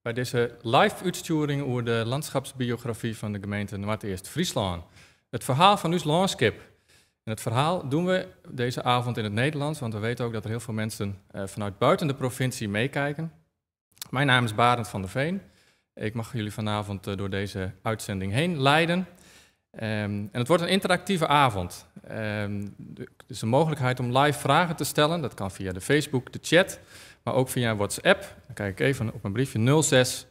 By dizze live útstjoering oer de landschapsbiografy fan de gemeente Noardeast-Fryslân. It ferhaal fan ús lânskip. En het verhaal doen we deze avond in het Nederlands, want we weten ook dat er heel veel mensen vanuit buiten de provincie meekijken. Mijn naam is Barend van der Veen. Ik mag jullie vanavond door deze uitzending heen leiden. En het wordt een interactieve avond. Er is een mogelijkheid om live vragen te stellen. Dat kan via de Facebook, de chat, maar ook via WhatsApp. Dan kijk ik even op mijn briefje 06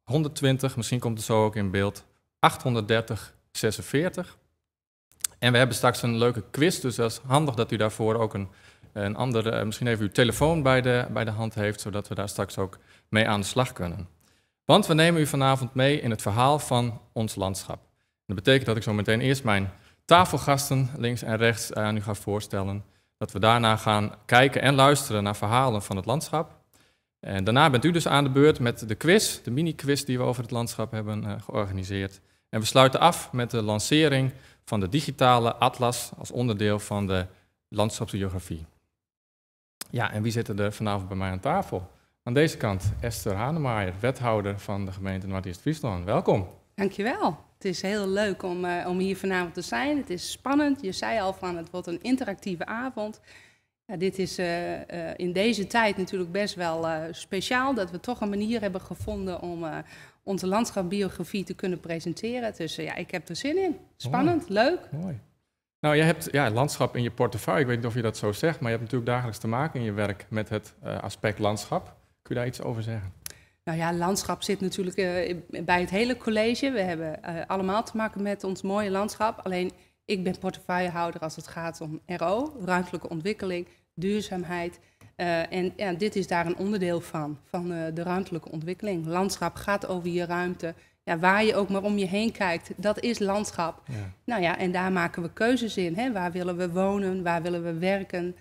120, misschien komt het zo ook in beeld, 830 46. En we hebben straks een leuke quiz, dus dat is handig dat u daarvoor ook een andere, misschien even uw telefoon bij de hand heeft, zodat we daar straks ook mee aan de slag kunnen. Want we nemen u vanavond mee in het verhaal van ons landschap. Dat betekent dat ik zo meteen eerst mijn tafelgasten links en rechts aan u ga voorstellen. Dat we daarna gaan kijken en luisteren naar verhalen van het landschap. En daarna bent u dus aan de beurt met de quiz, de mini-quiz die we over het landschap hebben georganiseerd. En we sluiten af met de lancering van de digitale atlas als onderdeel van de landschapsbiografie. Ja, en wie zitten er vanavond bij mij aan tafel? Aan deze kant Esther Hanemaaijer, wethouder van de gemeente Noardeast-Fryslân. Welkom. Dankjewel. Het is heel leuk om hier vanavond te zijn. Het is spannend. Je zei al van het wordt een interactieve avond. Ja, dit is in deze tijd natuurlijk best wel speciaal dat we toch een manier hebben gevonden om onze landschapsbiografie te kunnen presenteren. Dus ja, ik heb er zin in. Spannend, Mooi. Leuk. Mooi. Nou, je hebt, ja, landschap in je portefeuille. Ik weet niet of je dat zo zegt, maar je hebt natuurlijk dagelijks te maken in je werk met het aspect landschap. Kun je daar iets over zeggen? Nou ja, landschap zit natuurlijk bij het hele college. We hebben allemaal te maken met ons mooie landschap. Alleen ik ben portefeuillehouder als het gaat om RO, ruimtelijke ontwikkeling, duurzaamheid. En ja, dit is daar een onderdeel van de ruimtelijke ontwikkeling. Landschap gaat over je ruimte. Ja, waar je ook maar om je heen kijkt, dat is landschap. Nou ja, en daar maken we keuzes in. Hè? Waar willen we wonen, waar willen we werken?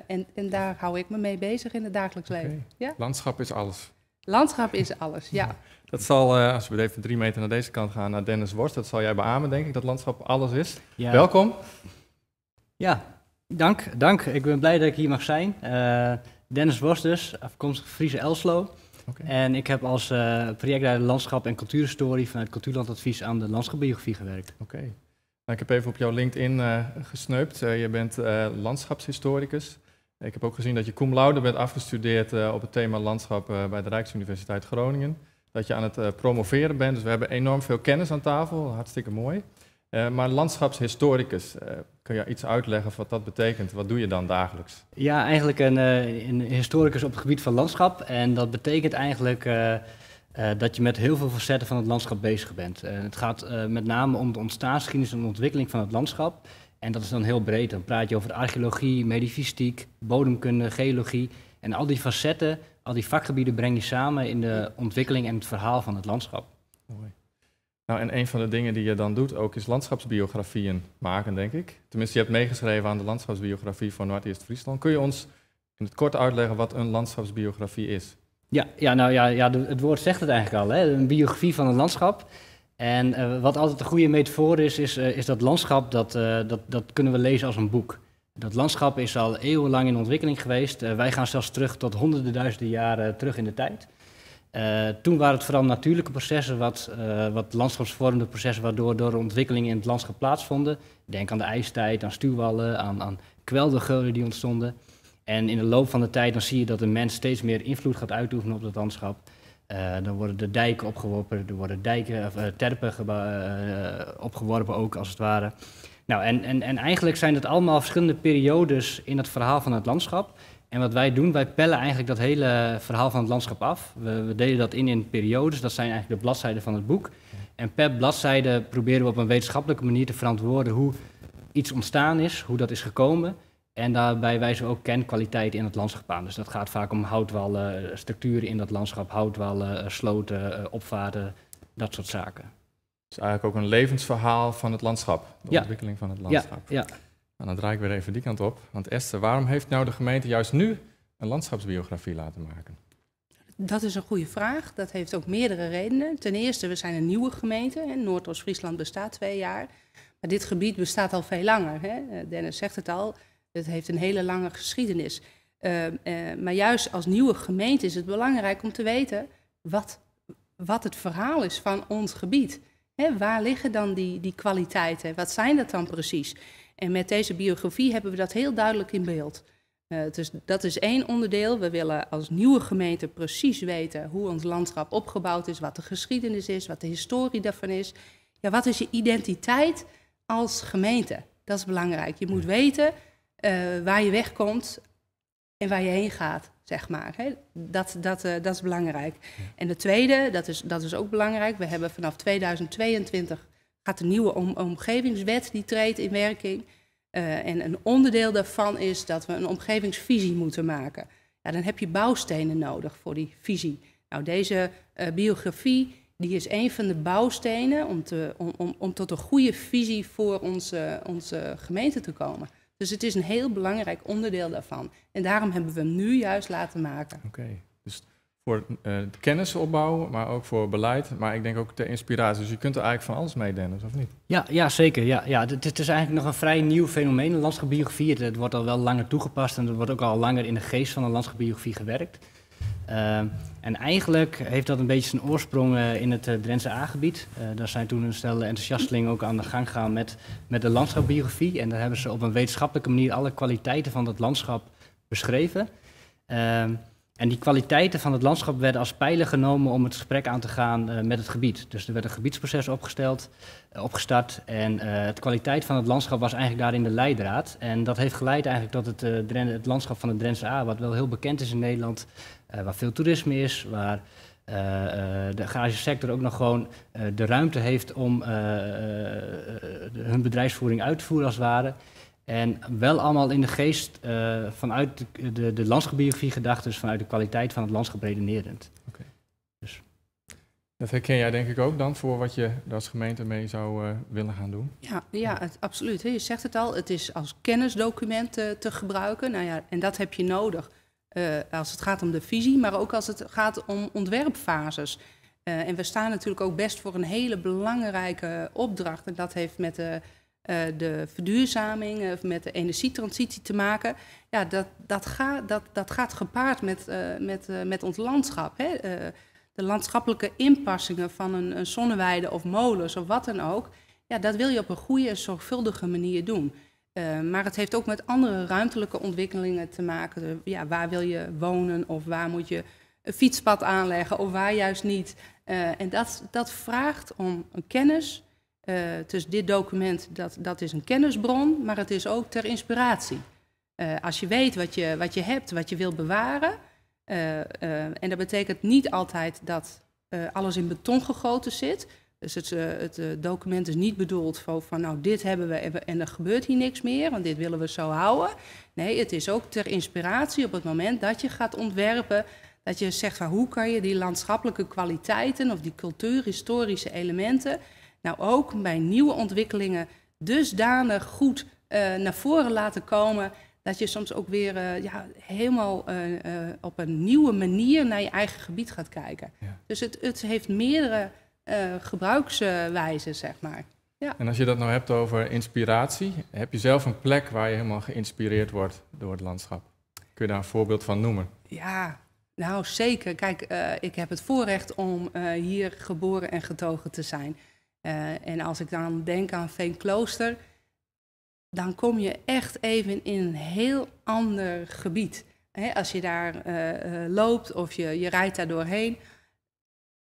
En daar hou ik me mee bezig in het dagelijks leven. Ja? Landschap is alles. Landschap is alles, ja. Dat zal, als we even 3 meter naar deze kant gaan, naar Dennis Worst, dat zal jij beamen, denk ik, dat landschap alles is. Ja. Welkom. Ja, dank. Ik ben blij dat ik hier mag zijn. Dennis Worst dus, afkomstig Friese Elslo. En ik heb als projectleider landschap en cultuurhistorie vanuit Cultuurlandadvies aan de landschapbiografie gewerkt. Oké. Nou, ik heb even op jouw LinkedIn gesneupt. Je bent landschapshistoricus. Ik heb ook gezien dat je cum laude bent afgestudeerd op het thema landschap bij de Rijksuniversiteit Groningen. Dat je aan het promoveren bent. Dus we hebben enorm veel kennis aan tafel. Hartstikke mooi. Maar landschapshistoricus, kun je iets uitleggen wat dat betekent? Wat doe je dan dagelijks? Ja, eigenlijk een historicus op het gebied van landschap. En dat betekent eigenlijk dat je met heel veel facetten van het landschap bezig bent. Het gaat met name om de ontstaansgeschiedenis en de ontwikkeling van het landschap. En dat is dan heel breed. Dan praat je over archeologie, medivistiek, bodemkunde, geologie. En al die facetten, al die vakgebieden breng je samen in de ontwikkeling en het verhaal van het landschap. Mooi. Nou, en een van de dingen die je dan doet ook is landschapsbiografieën maken, denk ik. Tenminste, je hebt meegeschreven aan de landschapsbiografie van Noardeast-Fryslân. Kun je ons in het kort uitleggen wat een landschapsbiografie is? Ja, ja, nou ja, ja, de, het woord zegt het eigenlijk al, hè? Een biografie van een landschap. En wat altijd een goede metafoor is, is dat landschap, dat kunnen we lezen als een boek. Dat landschap is al eeuwenlang in ontwikkeling geweest. Wij gaan zelfs terug tot honderden duizenden jaren terug in de tijd. Toen waren het vooral natuurlijke processen, wat landschapsvormende processen, waardoor door ontwikkelingen in het landschap plaatsvonden. Denk aan de ijstijd, aan stuwwallen, aan kweldergeulen die ontstonden. En in de loop van de tijd dan zie je dat de mens steeds meer invloed gaat uitoefenen op dat landschap. Dan worden de dijken opgeworpen, er worden dijken, of terpen opgeworpen ook, als het ware. Nou, en eigenlijk zijn dat allemaal verschillende periodes in het verhaal van het landschap. En wat wij doen, wij pellen eigenlijk dat hele verhaal van het landschap af. We delen dat in periodes, dat zijn eigenlijk de bladzijden van het boek. En per bladzijde proberen we op een wetenschappelijke manier te verantwoorden hoe iets ontstaan is, hoe dat is gekomen. En daarbij wijzen we ook kernkwaliteit in het landschap aan. Dus dat gaat vaak om houtwallen, structuren in dat landschap, houtwallen, sloten, opvaarten, dat soort zaken. Dus eigenlijk ook een levensverhaal van het landschap, de ontwikkeling van het landschap. Nou, dan draai ik weer even die kant op. Want Esther, waarom heeft nou de gemeente juist nu een landschapsbiografie laten maken? Dat is een goede vraag. Dat heeft ook meerdere redenen. Ten eerste, we zijn een nieuwe gemeente. Hè. Noordoost-Friesland bestaat 2 jaar. Maar dit gebied bestaat al veel langer. Hè. Dennis zegt het al, het heeft een hele lange geschiedenis. Maar juist als nieuwe gemeente is het belangrijk om te weten, wat wat het verhaal is van ons gebied. Hè, waar liggen dan die kwaliteiten? Wat zijn dat dan precies? En met deze biografie hebben we dat heel duidelijk in beeld. Dus dat is één onderdeel. We willen als nieuwe gemeente precies weten hoe ons landschap opgebouwd is, wat de geschiedenis is, wat de historie daarvan is. Ja, wat is je identiteit als gemeente? Dat is belangrijk. Je moet weten waar je wegkomt en waar je heen gaat, zeg maar. Hè? Dat is belangrijk. En de tweede, dat is ook belangrijk. We hebben vanaf 2022 gaat de nieuwe omgevingswet, die treedt in werking. En een onderdeel daarvan is dat we een omgevingsvisie moeten maken. Ja, dan heb je bouwstenen nodig voor die visie. Nou, deze biografie die is een van de bouwstenen om tot een goede visie voor onze gemeente te komen. Dus het is een heel belangrijk onderdeel daarvan. En daarom hebben we hem nu juist laten maken. Oké, dus voor kennis opbouwen, maar ook voor beleid, maar ik denk ook ter inspiratie. Dus je kunt er eigenlijk van alles mee, Dennis, of niet? Ja, zeker. Ja. Het is eigenlijk nog een vrij nieuw fenomeen, de landschapsbiografie. Het wordt al wel langer toegepast en er wordt ook al langer in de geest van de landschapsbiografie gewerkt. En eigenlijk heeft dat een beetje zijn oorsprong in het Drentse A-gebied. Daar zijn toen een stel enthousiastelingen ook aan de gang gegaan met de landschapsbiografie. En daar hebben ze op een wetenschappelijke manier alle kwaliteiten van dat landschap beschreven. En die kwaliteiten van het landschap werden als pijler genomen om het gesprek aan te gaan met het gebied. Dus er werd een gebiedsproces opgestart en de kwaliteit van het landschap was eigenlijk daarin de leidraad. En dat heeft geleid eigenlijk tot het landschap van de Drentse A, wat wel heel bekend is in Nederland, waar veel toerisme is, waar de agrarische sector ook nog gewoon de ruimte heeft om hun bedrijfsvoering uit te voeren als het ware. En wel allemaal in de geest vanuit de landschapsbiografie gedacht, dus vanuit de kwaliteit van het landschap redenerend. Okay. Dus. Dat herken jij denk ik ook dan voor wat je als gemeente mee zou willen gaan doen? Ja, absoluut. Je zegt het al, het is als kennisdocument te gebruiken. Nou ja, en dat heb je nodig als het gaat om de visie, maar ook als het gaat om ontwerpfases. En we staan natuurlijk ook best voor een hele belangrijke opdracht. En dat heeft met de verduurzaming, met de energietransitie te maken. Ja, dat gaat gepaard met ons landschap. Hè? De landschappelijke inpassingen van een zonneweide of molens of wat dan ook. Ja, dat wil je op een goede en zorgvuldige manier doen. Maar het heeft ook met andere ruimtelijke ontwikkelingen te maken. Ja, waar wil je wonen of waar moet je een fietspad aanleggen of waar juist niet. En dat vraagt om een kennis. Dus dit document, dat is een kennisbron, maar het is ook ter inspiratie. Als je weet wat je hebt, wat je wilt bewaren. En dat betekent niet altijd dat alles in beton gegoten zit. Dus het document is niet bedoeld van nou, dit hebben we en er gebeurt hier niks meer, want dit willen we zo houden. Nee, het is ook ter inspiratie op het moment dat je gaat ontwerpen, dat je zegt van hoe kan je die landschappelijke kwaliteiten of die cultuurhistorische elementen nou ook bij nieuwe ontwikkelingen dusdanig goed naar voren laten komen, dat je soms ook weer helemaal op een nieuwe manier naar je eigen gebied gaat kijken. Ja. Dus het heeft meerdere gebruikswijzen, zeg maar. Ja. En als je dat nou hebt over inspiratie, heb je zelf een plek waar je helemaal geïnspireerd wordt door het landschap? Kun je daar een voorbeeld van noemen? Ja, nou zeker. Kijk, ik heb het voorrecht om hier geboren en getogen te zijn. En als ik dan denk aan Veenklooster, dan kom je echt even in een heel ander gebied. Hè, als je daar loopt of je rijdt daar doorheen,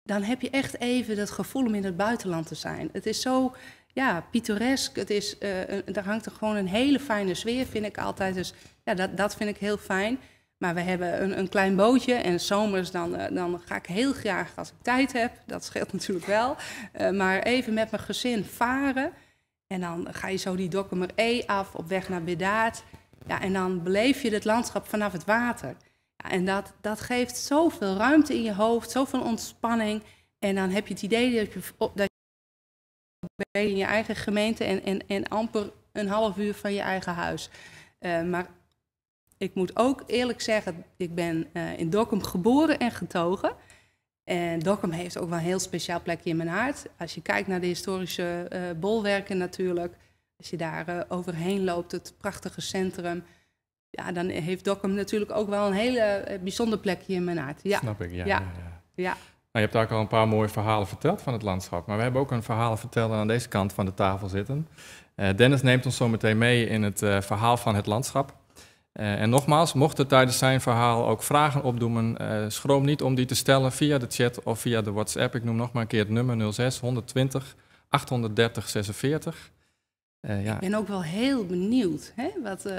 dan heb je echt even dat gevoel om in het buitenland te zijn. Het is zo, ja, pittoresk. Het is, daar hangt er gewoon een hele fijne sfeer, vind ik altijd. Dus ja, dat vind ik heel fijn. Maar we hebben een klein bootje en zomers dan ga ik heel graag, als ik tijd heb, dat scheelt natuurlijk wel, maar even met mijn gezin varen. En dan ga je zo die Dokkumer Ee af op weg naar Birdaard. Ja, en dan beleef je het landschap vanaf het water. Ja, en dat geeft zoveel ruimte in je hoofd, zoveel ontspanning. En dan heb je het idee dat je in je eigen gemeente en amper een half uur van je eigen huis. Maar ik moet ook eerlijk zeggen, ik ben in Dokkum geboren en getogen. En Dokkum heeft ook wel een heel speciaal plekje in mijn hart. Als je kijkt naar de historische bolwerken natuurlijk. Als je daar overheen loopt, het prachtige centrum. Ja, dan heeft Dokkum natuurlijk ook wel een hele bijzonder plekje in mijn hart. Ja. Snap ik, ja. Ja. Nou, je hebt ook al een paar mooie verhalen verteld van het landschap, maar we hebben ook een verhalenverteller aan deze kant van de tafel zitten. Dennis neemt ons zo meteen mee in het verhaal van het landschap. En nogmaals, mochten tijdens zijn verhaal ook vragen opdoemen, schroom niet om die te stellen via de chat of via de WhatsApp. Ik noem nog maar een keer het nummer 06 120 830 46. Ja. Ik ben ook wel heel benieuwd, hè,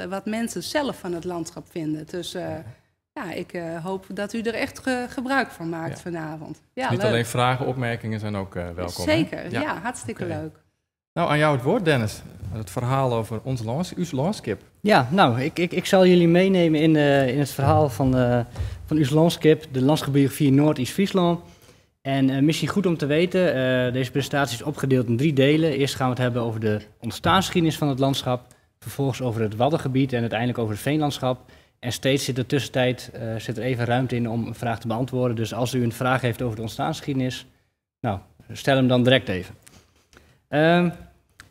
wat mensen zelf van het landschap vinden. Dus ja, ik hoop dat u er echt gebruik van maakt vanavond. Ja, niet leuk. Alleen vragen, opmerkingen zijn ook welkom. Zeker, hè? Ja, hartstikke leuk. Nou, aan jou het woord, Dennis. Het verhaal over ons uw landschap. Ja, nou, ik zal jullie meenemen in het verhaal van uw landschap, de landschapbiografie Noord-East-Friesland. En misschien goed om te weten, deze presentatie is opgedeeld in 3 delen. Eerst gaan we het hebben over de ontstaansgeschiedenis van het landschap, vervolgens over het Waddengebied en uiteindelijk over het veenlandschap. En steeds zit er tussentijd zit er even ruimte in om een vraag te beantwoorden. Dus als u een vraag heeft over de ontstaansgeschiedenis, nou, stel hem dan direct even.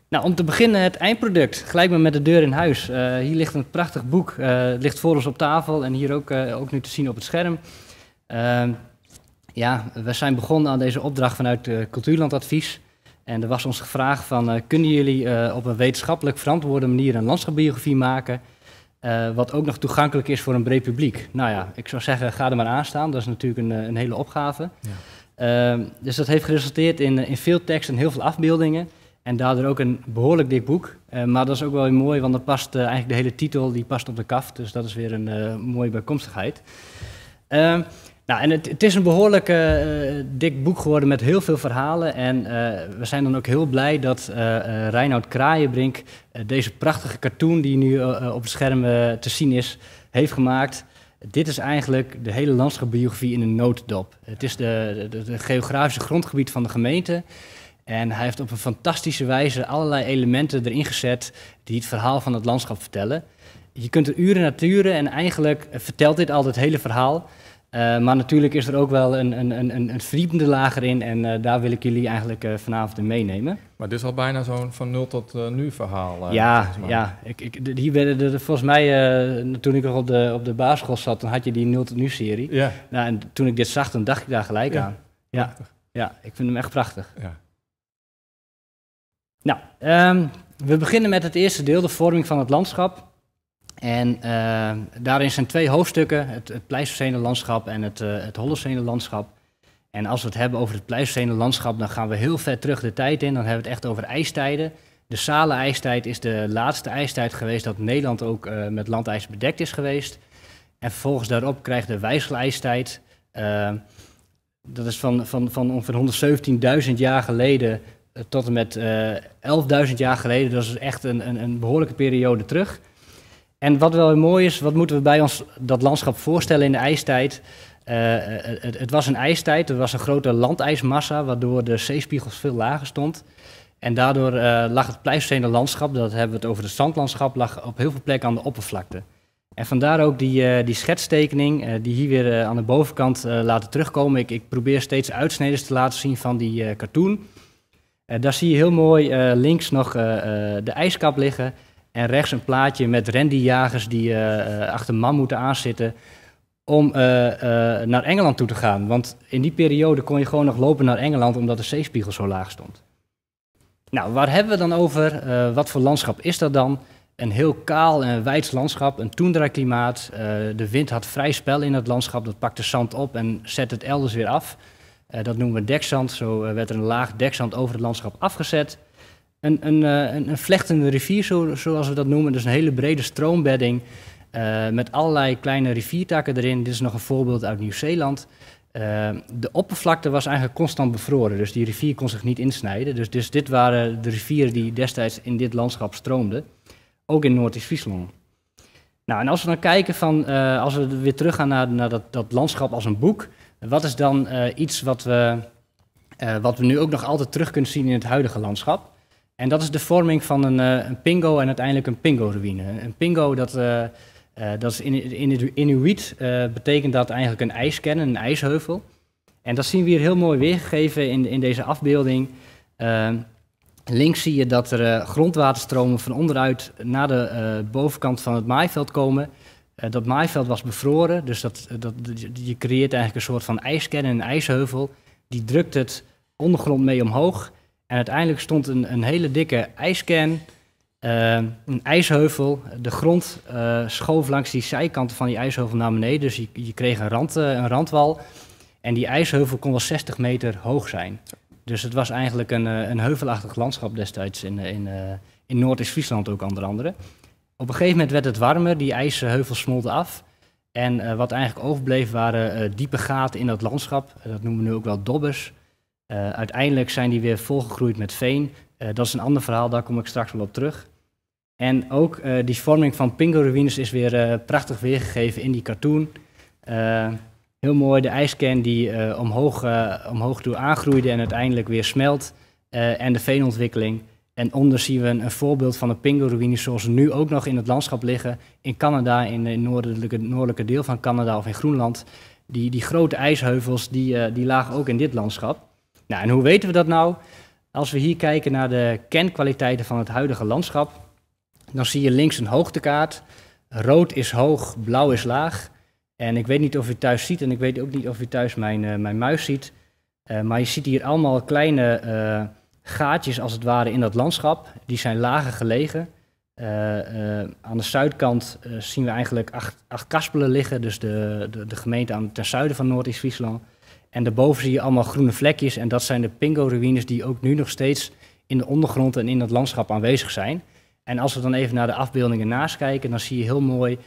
Nou, om te beginnen het eindproduct. Gelijk maar met de deur in huis. Hier ligt een prachtig boek. Het ligt voor ons op tafel en hier ook nu te zien op het scherm. Ja, we zijn begonnen aan deze opdracht vanuit Cultuurlandadvies. En er was ons gevraagd van, kunnen jullie op een wetenschappelijk verantwoorde manier een landschapbiografie maken, wat ook nog toegankelijk is voor een breed publiek? Nou ja, ik zou zeggen, ga er maar aan staan. Dat is natuurlijk een hele opgave. Ja. Dus dat heeft geresulteerd in veel tekst en heel veel afbeeldingen. En daardoor ook een behoorlijk dik boek. Maar dat is ook wel weer mooi, want dan past eigenlijk de hele titel die past op de kaft. Dus dat is weer een mooie bijkomstigheid. Nou, en het is een behoorlijk dik boek geworden met heel veel verhalen. En we zijn dan ook heel blij dat Reinoud Kraaienbrink deze prachtige cartoon die nu op het scherm te zien is, heeft gemaakt. Dit is eigenlijk de hele landschapbiografie in een notendop. Het is de geografische grondgebied van de gemeente. En hij heeft op een fantastische wijze allerlei elementen erin gezet die het verhaal van het landschap vertellen. Je kunt er uren naar turen en eigenlijk vertelt dit al het hele verhaal. Maar natuurlijk is er ook wel een verdiepende laag erin en daar wil ik jullie eigenlijk vanavond in meenemen. Maar dit is al bijna zo'n van 0 tot nu verhaal. Ja, ja. Hier werden volgens mij, toen ik nog op de basisschool zat, dan had je die 0 tot nu serie. Ja. Nou, en toen ik dit zag, dan dacht ik daar gelijk aan. Ja, ja, ik vind hem echt prachtig. Ja. Nou, we beginnen met het eerste deel, de vorming van het landschap. En daarin zijn 2 hoofdstukken, het Pleistocene landschap en het Holocene landschap. En als we het hebben over het Pleistocene landschap, dan gaan we heel ver terug de tijd in. Dan hebben we het echt over ijstijden. De Saale-ijstijd is de laatste ijstijd geweest dat Nederland ook met landijs bedekt is geweest. En vervolgens daarop krijgt de Weichsel-ijstijd. Dat is van ongeveer 117.000 jaar geleden tot en met 11.000 jaar geleden. Dat is echt een behoorlijke periode terug. En wat wel mooi is, wat moeten we bij ons dat landschap voorstellen in de ijstijd? Het was een ijstijd, er was een grote landijsmassa, waardoor de zeespiegels veel lager stond. En daardoor lag het Pleistocene landschap, dat hebben we het over het zandlandschap, lag op heel veel plekken aan de oppervlakte. En vandaar ook die schetstekening, die hier weer aan de bovenkant laten terugkomen. Ik probeer steeds uitsneden te laten zien van die cartoon. Daar zie je heel mooi links nog de ijskap liggen. En rechts een plaatje met rendierjagers die achter mammoeten aanzitten om naar Engeland toe te gaan. Want in die periode kon je gewoon nog lopen naar Engeland omdat de zeespiegel zo laag stond. Nou, waar hebben we dan over? Wat voor landschap is dat dan? Een heel kaal en wijds landschap, een toendra-klimaat. De wind had vrij spel in het landschap, dat pakte zand op en zette het elders weer af. Dat noemen we dekzand, zo werd er een laag dekzand over het landschap afgezet. Een vlechtende rivier, zoals we dat noemen, dus een hele brede stroombedding met allerlei kleine riviertakken erin. Dit is nog een voorbeeld uit Nieuw-Zeeland. De oppervlakte was eigenlijk constant bevroren, dus die rivier kon zich niet insnijden. Dus dit waren de rivieren die destijds in dit landschap stroomden, ook in Noord-East-Friesland. Nou, en als we dan kijken van, als we weer teruggaan naar dat landschap als een boek, wat is dan iets wat we nu ook nog altijd terug kunnen zien in het huidige landschap? En dat is de vorming van een pingo en uiteindelijk een pingo-ruïne. Een pingo, dat is in het Inuit, betekent dat eigenlijk een ijskern, een ijsheuvel. En dat zien we hier heel mooi weergegeven in deze afbeelding. Links zie je dat er grondwaterstromen van onderuit naar de bovenkant van het maaiveld komen. Dat maaiveld was bevroren, dus je creëert eigenlijk een soort van ijskern, een ijsheuvel. Die drukt het ondergrond mee omhoog. En uiteindelijk stond een hele dikke ijskern, een ijsheuvel. De grond schoof langs die zijkanten van die ijsheuvel naar beneden. Dus je kreeg een randwal. En die ijsheuvel kon wel 60 meter hoog zijn. Dus het was eigenlijk een heuvelachtig landschap destijds in Noordoost-Friesland ook onder andere. Op een gegeven moment werd het warmer, die ijsheuvel smolten af. En wat eigenlijk overbleef waren diepe gaten in dat landschap. Dat noemen we nu ook wel dobbers. Uiteindelijk zijn die weer volgegroeid met veen. Dat is een ander verhaal, daar kom ik straks wel op terug. En ook die vorming van pingo-ruïnes is weer prachtig weergegeven in die cartoon. Heel mooi, de ijskern die omhoog toe aangroeide en uiteindelijk weer smelt. En de veenontwikkeling. En onder zien we een voorbeeld van een pingo-ruïne zoals ze nu ook nog in het landschap liggen. In Canada, in het noordelijke deel van Canada of in Groenland. Die grote ijsheuvels, die lagen ook in dit landschap. Nou, en hoe weten we dat nou? Als we hier kijken naar de kenkwaliteiten van het huidige landschap, dan zie je links een hoogtekaart. Rood is hoog, blauw is laag. En ik weet niet of u thuis ziet en ik weet ook niet of u thuis mijn muis ziet. Maar je ziet hier allemaal kleine gaatjes als het ware in dat landschap. Die zijn lager gelegen. Aan de zuidkant zien we eigenlijk acht kaspelen liggen, dus de gemeente ten zuiden van Noordoost-Friesland. En daarboven zie je allemaal groene vlekjes en dat zijn de pingo-ruïnes die ook nu nog steeds in de ondergrond en in het landschap aanwezig zijn. En als we dan even naar de afbeeldingen naast kijken, dan zie je heel mooi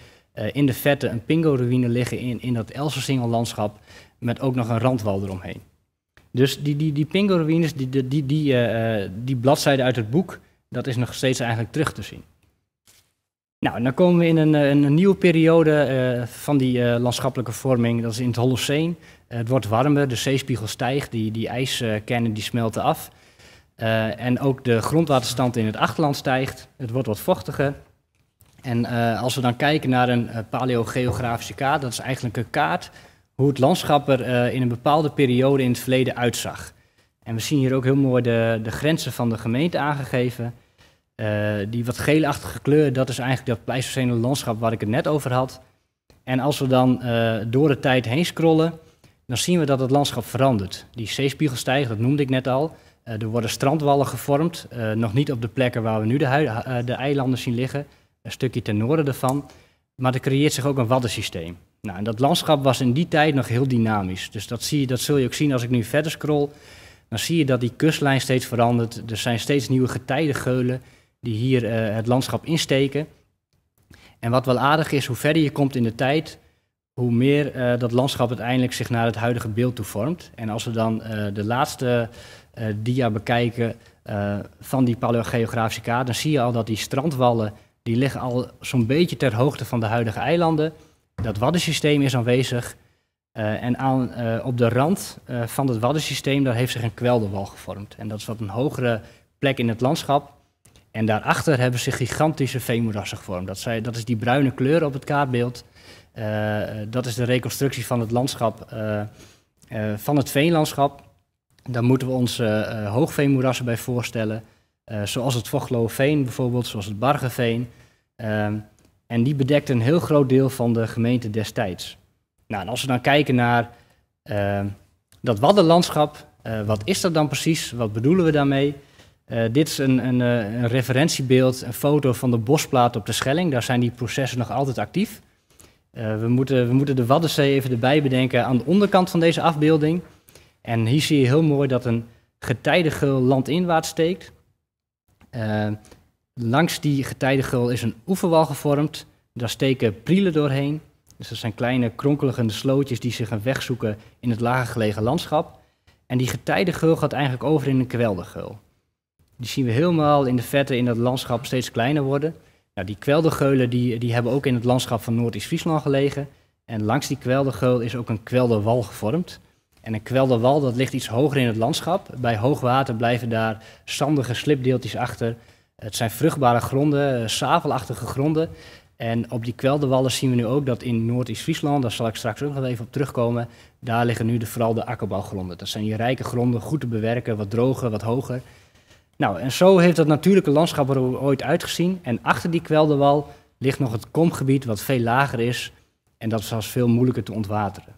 in de verte een pingo-ruïne liggen in dat Elsensingellandschap met ook nog een randwal eromheen. Dus die pingo-ruïnes, die bladzijde uit het boek, dat is nog steeds eigenlijk terug te zien. Nou, en dan komen we in een nieuwe periode van die landschappelijke vorming, dat is in het Holoceen. Het wordt warmer, de zeespiegel stijgt, die ijskernen die smelten af. En ook de grondwaterstand in het achterland stijgt, het wordt wat vochtiger. En als we dan kijken naar een paleogeografische kaart, dat is eigenlijk een kaart hoe het landschap er in een bepaalde periode in het verleden uitzag. En we zien hier ook heel mooi de grenzen van de gemeente aangegeven. Die wat geelachtige kleur, dat is eigenlijk dat Pleistocene landschap waar ik het net over had. En als we dan door de tijd heen scrollen, dan zien we dat het landschap verandert. Die zeespiegel stijgt, dat noemde ik net al. Er worden strandwallen gevormd, nog niet op de plekken waar we nu de eilanden zien liggen. Een stukje ten noorden ervan. Maar er creëert zich ook een waddensysteem. Nou, en dat landschap was in die tijd nog heel dynamisch. Dus dat zul je ook zien als ik nu verder scroll. Dan zie je dat die kustlijn steeds verandert. Er zijn steeds nieuwe getijdengeulen die hier het landschap insteken. En wat wel aardig is, hoe verder je komt in de tijd, hoe meer dat landschap uiteindelijk zich naar het huidige beeld toe vormt. En als we dan de laatste dia bekijken van die paleogeografische kaart, dan zie je al dat die strandwallen, die liggen al zo'n beetje ter hoogte van de huidige eilanden. Dat waddensysteem is aanwezig. En op de rand van het waddensysteem, daar heeft zich een kwelderwal gevormd. En dat is wat een hogere plek in het landschap. En daarachter hebben zich gigantische veenmoerassen gevormd. Dat is die bruine kleur op het kaartbeeld. Dat is de reconstructie van het landschap, van het veenlandschap. Daar moeten we ons hoogveenmoerassen bij voorstellen. Zoals het Vochtlooveen bijvoorbeeld, zoals het Bargeveen. En die bedekt een heel groot deel van de gemeente destijds. Nou, en als we dan kijken naar dat waddenlandschap, wat is dat dan precies? Wat bedoelen we daarmee? Dit is een referentiebeeld, een foto van de bosplaat op de Schelling. Daar zijn die processen nog altijd actief. We moeten de Waddenzee even erbij bedenken aan de onderkant van deze afbeelding. En hier zie je heel mooi dat een getijdengeul landinwaarts steekt. Langs die getijdengeul is een oeverwal gevormd. Daar steken prielen doorheen. Dus dat zijn kleine kronkelige slootjes die zich een weg zoeken in het lager gelegen landschap. En die getijdengeul gaat eigenlijk over in een kweldergeul. Die zien we helemaal in de verte in dat landschap steeds kleiner worden. Nou, die kweldergeulen die hebben ook in het landschap van Noordoost-Friesland gelegen. En langs die kweldergeul is ook een kwelderwal gevormd. En een kwelderwal, dat ligt iets hoger in het landschap. Bij hoogwater blijven daar zandige slipdeeltjes achter. Het zijn vruchtbare gronden, savelachtige gronden. En op die kwelderwallen zien we nu ook dat in Noordoost-Friesland, daar zal ik straks ook nog even op terugkomen, daar liggen nu vooral de akkerbouwgronden. Dat zijn die rijke gronden, goed te bewerken, wat droger, wat hoger. Nou, en zo heeft dat natuurlijke landschap er ooit uitgezien. En achter die kwelderwal ligt nog het komgebied wat veel lager is. En dat is zelfs veel moeilijker te ontwateren.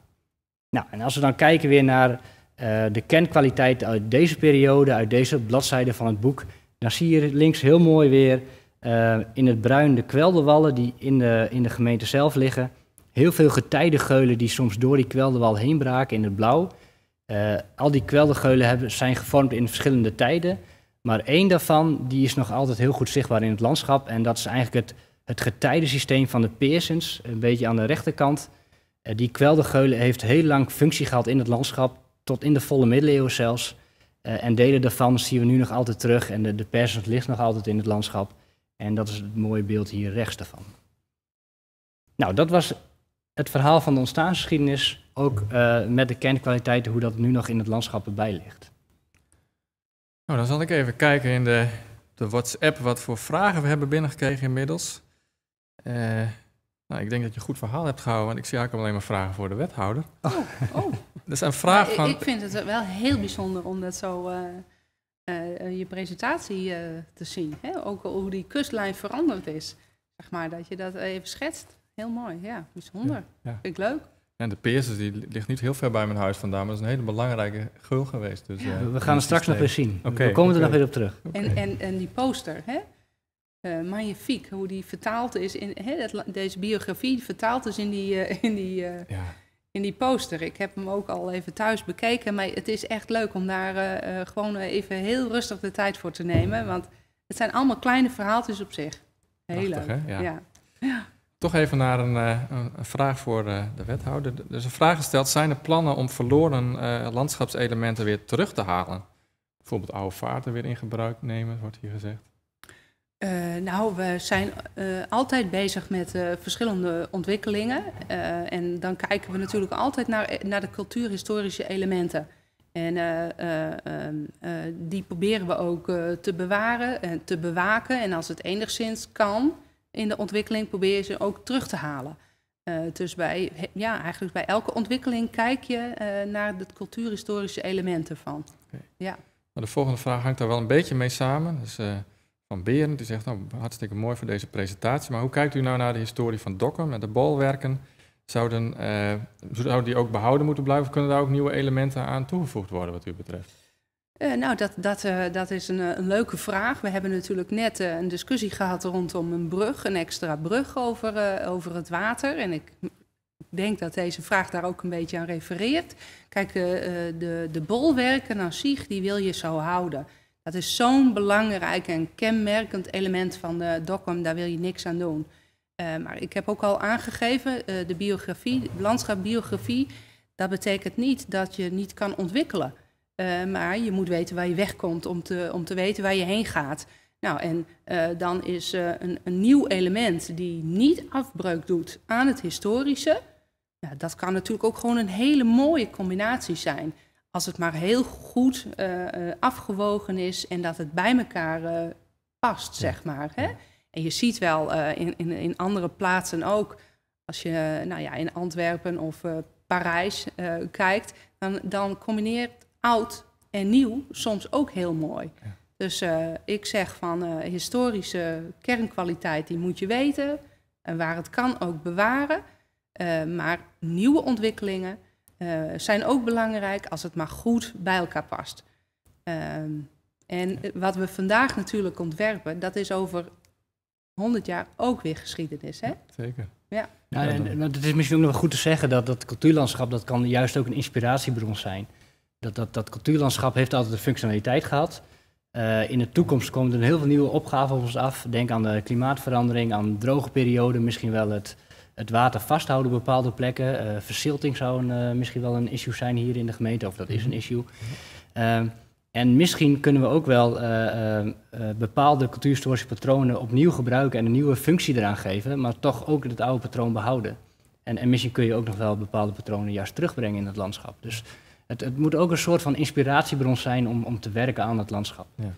Nou, en als we dan kijken weer naar De kenkwaliteit uit deze periode, uit deze bladzijde van het boek, dan zie je links heel mooi weer in het bruin de kwelderwallen die in de gemeente zelf liggen. Heel veel getijdengeulen die soms door die kwelderwal heen braken in het blauw. Al die kweldergeulen zijn gevormd in verschillende tijden. Maar één daarvan die is nog altijd heel goed zichtbaar in het landschap. En dat is eigenlijk het getijdensysteem van de Peersens, een beetje aan de rechterkant. Die kweldergeulen heeft heel lang functie gehad in het landschap, tot in de volle middeleeuwen zelfs. En delen daarvan zien we nu nog altijd terug. En de Peersens ligt nog altijd in het landschap. En dat is het mooie beeld hier rechts daarvan. Nou, dat was het verhaal van de ontstaansgeschiedenis, ook met de kernkwaliteiten, hoe dat nu nog in het landschap erbij ligt. Nou, dan zal ik even kijken in de WhatsApp wat voor vragen we hebben binnengekregen inmiddels. Nou, ik denk dat je een goed verhaal hebt gehouden, want ik zie eigenlijk alleen maar vragen voor de wethouder. Oh. Dat is een vraag van... Ik vind het wel heel bijzonder om dat zo je presentatie te zien. Hè? Ook hoe die kustlijn veranderd is. Zeg maar, dat je dat even schetst. Heel mooi, ja, bijzonder. Ja, ja. Vind ik leuk. En de Peersens die ligt niet heel ver bij mijn huis vandaan, maar dat is een hele belangrijke geul geweest. Dus, ja. We gaan het straks nog weer zien. Okay, we komen er nog weer op terug. Okay. En die poster, hè? Magnifiek, hoe die vertaald is, in, hè, deze biografie vertaald is in die poster. Ik heb hem ook al even thuis bekeken, maar het is echt leuk om daar gewoon even heel rustig de tijd voor te nemen. Want het zijn allemaal kleine verhaaltjes op zich. Heel prachtig, leuk. Hè? Ja. Ja. Ja. Toch even naar een vraag voor de wethouder. Er is een vraag gesteld: zijn er plannen om verloren landschapselementen weer terug te halen? Bijvoorbeeld oude vaarten weer in gebruik nemen, wordt hier gezegd. Nou, we zijn altijd bezig met verschillende ontwikkelingen. En dan kijken we natuurlijk altijd naar de cultuurhistorische elementen. En die proberen we ook te bewaren en te bewaken. En als het enigszins kan in de ontwikkeling, probeer je ze ook terug te halen. Dus eigenlijk bij elke ontwikkeling kijk je naar de cultuurhistorische elementen van. Okay. Ja. Maar de volgende vraag hangt daar wel een beetje mee samen. Dus, van Berend, die zegt, nou, hartstikke mooi voor deze presentatie, maar hoe kijkt u nou naar de historie van Dokkum en de bolwerken? Zouden die ook behouden moeten blijven of kunnen daar ook nieuwe elementen aan toegevoegd worden wat u betreft? Nou, dat is een leuke vraag. We hebben natuurlijk net een discussie gehad rondom een brug, een extra brug over het water. En ik denk dat deze vraag daar ook een beetje aan refereert. Kijk, de bolwerken aan zich, die wil je zo houden. Dat is zo'n belangrijk en kenmerkend element van de Dokkum, daar wil je niks aan doen. Maar ik heb ook al aangegeven, de biografie, de landschapbiografie, dat betekent niet dat je niet kan ontwikkelen. Maar je moet weten waar je wegkomt om te weten waar je heen gaat. Nou, en dan is een nieuw element die niet afbreuk doet aan het historische. Nou, dat kan natuurlijk ook gewoon een hele mooie combinatie zijn. Als het maar heel goed afgewogen is en dat het bij elkaar past, zeg maar. Hè? En je ziet wel in andere plaatsen ook, als je in Antwerpen of Parijs kijkt, dan combineert oud en nieuw soms ook heel mooi. Ja. Dus ik zeg van historische kernkwaliteit, die moet je weten. En waar het kan ook bewaren. Maar nieuwe ontwikkelingen zijn ook belangrijk als het maar goed bij elkaar past. En wat we vandaag natuurlijk ontwerpen, dat is over 100 jaar ook weer geschiedenis. Hè? Ja, zeker. Ja. Nou, en het is misschien ook nog wel goed te zeggen dat dat cultuurlandschap, dat kan juist ook een inspiratiebron zijn. Dat cultuurlandschap heeft altijd een functionaliteit gehad. In de toekomst komen er heel veel nieuwe opgaven op ons af. Denk aan de klimaatverandering, aan droge perioden, misschien wel het water vasthouden op bepaalde plekken. Verzilting zou misschien wel een issue zijn hier in de gemeente, of dat is een issue. En misschien kunnen we ook wel bepaalde cultuurhistorische patronen opnieuw gebruiken en een nieuwe functie eraan geven, maar toch ook het oude patroon behouden. En misschien kun je ook nog wel bepaalde patronen juist terugbrengen in het landschap. Dus het moet ook een soort van inspiratiebron zijn om te werken aan het landschap. Ja.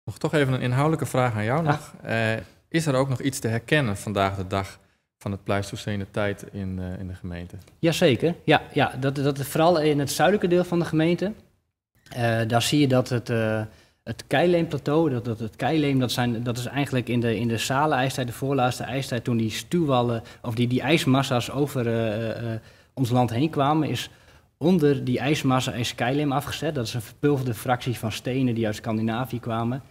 Nog toch even een inhoudelijke vraag aan jou nog. Is er ook nog iets te herkennen vandaag de dag van het Pleistocene tijd in de gemeente? Jazeker, ja, dat vooral in het zuidelijke deel van de gemeente. Daar zie je dat het keileemplateau, het keileem, dat is eigenlijk in de Saale-ijstijd, de voorlaatste ijstijd, toen die stuwwallen, of die ijsmassa's over ons land heen kwamen, is Onder die ijsmassa is keileem afgezet. Dat is een verpulverde fractie van stenen die uit Scandinavië kwamen.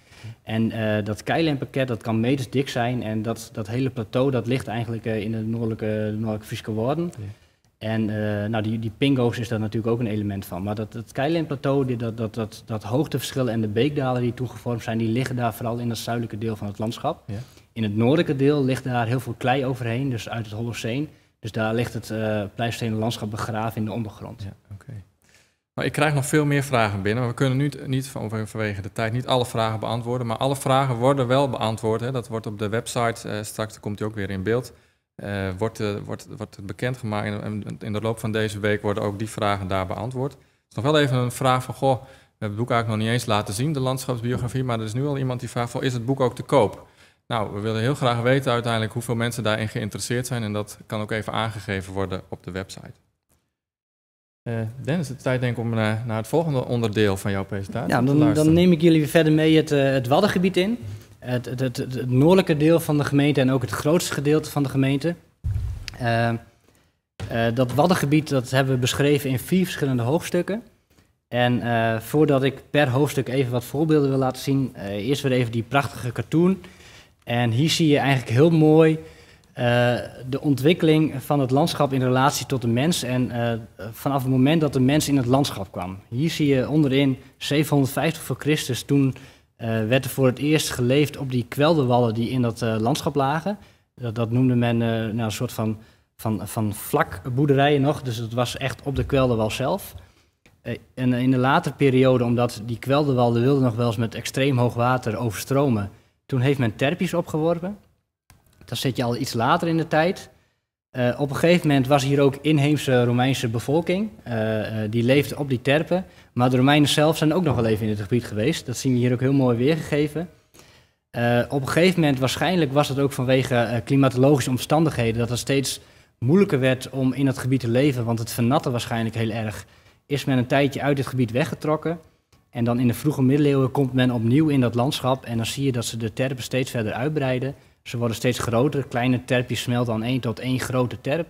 En dat keileempakket dat kan meters dik zijn. En dat hele plateau dat ligt eigenlijk in de noordelijke Fryske Wâlden. Ja. En nou, die pingo's is daar natuurlijk ook een element van. Maar dat keileemplateau, dat hoogteverschil en de beekdalen die toegevormd zijn, die liggen daar vooral in het zuidelijke deel van het landschap. Ja. In het noordelijke deel ligt daar heel veel klei overheen, dus uit het Holoceen. Dus daar ligt het Pleistocene landschap begraven in de ondergrond. Ja, oké. Nou, ik krijg nog veel meer vragen binnen. Maar we kunnen nu niet vanwege de tijd niet alle vragen beantwoorden. Maar alle vragen worden wel beantwoord. Hè. Dat wordt op de website straks, dan komt die ook weer in beeld. Wordt het bekendgemaakt en in de loop van deze week worden ook die vragen daar beantwoord. Er is nog wel even een vraag van, goh, we hebben het boek eigenlijk nog niet eens laten zien, de landschapsbiografie, maar er is nu al iemand die vraagt, van, is het boek ook te koop? Nou, we willen heel graag weten uiteindelijk hoeveel mensen daarin geïnteresseerd zijn en dat kan ook even aangegeven worden op de website. Dennis, het is tijd denk ik om naar het volgende onderdeel van jouw presentatie te Dan luisteren. neem ik jullie weer verder mee het Waddengebied in. Het noordelijke deel van de gemeente en ook het grootste gedeelte van de gemeente. Dat Waddengebied dat hebben we beschreven in 4 verschillende hoofdstukken. En voordat ik per hoofdstuk even wat voorbeelden wil laten zien, eerst weer even die prachtige cartoon. En hier zie je eigenlijk heel mooi de ontwikkeling van het landschap in relatie tot de mens en vanaf het moment dat de mens in het landschap kwam. Hier zie je onderin 750 voor Christus, toen werd er voor het eerst geleefd op die kwelderwallen die in dat landschap lagen. Dat noemde men een soort van vlakboerderijen nog, dus dat was echt op de kwelderwal zelf. En in de latere periode, omdat die kwelderwal de wilde nog wel eens met extreem hoog water overstromen, toen heeft men terpjes opgeworpen. Dan zit je al iets later in de tijd. Op een gegeven moment was hier ook inheemse Romeinse bevolking. Die leefde op die terpen. Maar de Romeinen zelf zijn ook nog wel even in het gebied geweest. Dat zien we hier ook heel mooi weergegeven. Op een gegeven moment, waarschijnlijk was het ook vanwege klimatologische omstandigheden, dat het steeds moeilijker werd om in dat gebied te leven, want het vernatte waarschijnlijk heel erg. Is men een tijdje uit dit gebied weggetrokken. En dan in de vroege middeleeuwen komt men opnieuw in dat landschap en dan zie je dat ze de terpen steeds verder uitbreiden. Ze worden steeds groter, kleine terpjes smelten aan 1 tot 1 grote terp.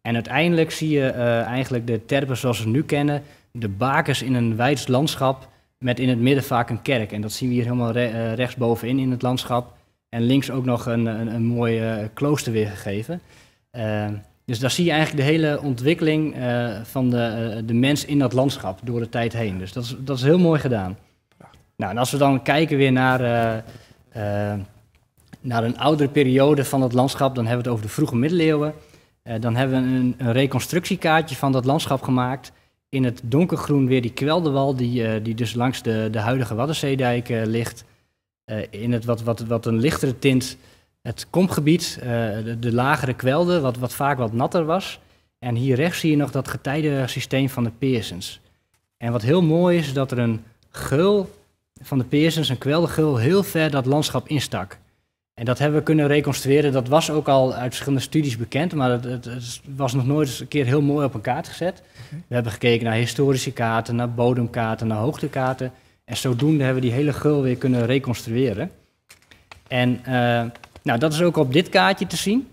En uiteindelijk zie je eigenlijk de terpen zoals we nu kennen, de bakens in een weids landschap met in het midden vaak een kerk. En dat zien we hier helemaal rechtsbovenin in het landschap. En links ook nog een mooi klooster weergegeven. Dus daar zie je eigenlijk de hele ontwikkeling van de mens in dat landschap door de tijd heen. Dus dat is heel mooi gedaan. Prachtig. En als we dan kijken weer naar een oudere periode van het landschap, dan hebben we het over de vroege middeleeuwen. Dan hebben we een reconstructiekaartje van dat landschap gemaakt. In het donkergroen weer die kwelderwal die dus langs de huidige Waddenzeedijk ligt. In het wat een lichtere tint het komgebied, de lagere kwelder, wat vaak wat natter was. En hier rechts zie je nog dat getijdensysteem van de Peersens. En wat heel mooi is, is dat er een geul van de Peersens, een kweldergeul, heel ver dat landschap instak. En dat hebben we kunnen reconstrueren. Dat was ook al uit verschillende studies bekend, maar het was nog nooit eens een keer heel mooi op een kaart gezet. We hebben gekeken naar historische kaarten, naar bodemkaarten, naar hoogtekaarten. En zodoende hebben we die hele geul weer kunnen reconstrueren. En dat is ook op dit kaartje te zien.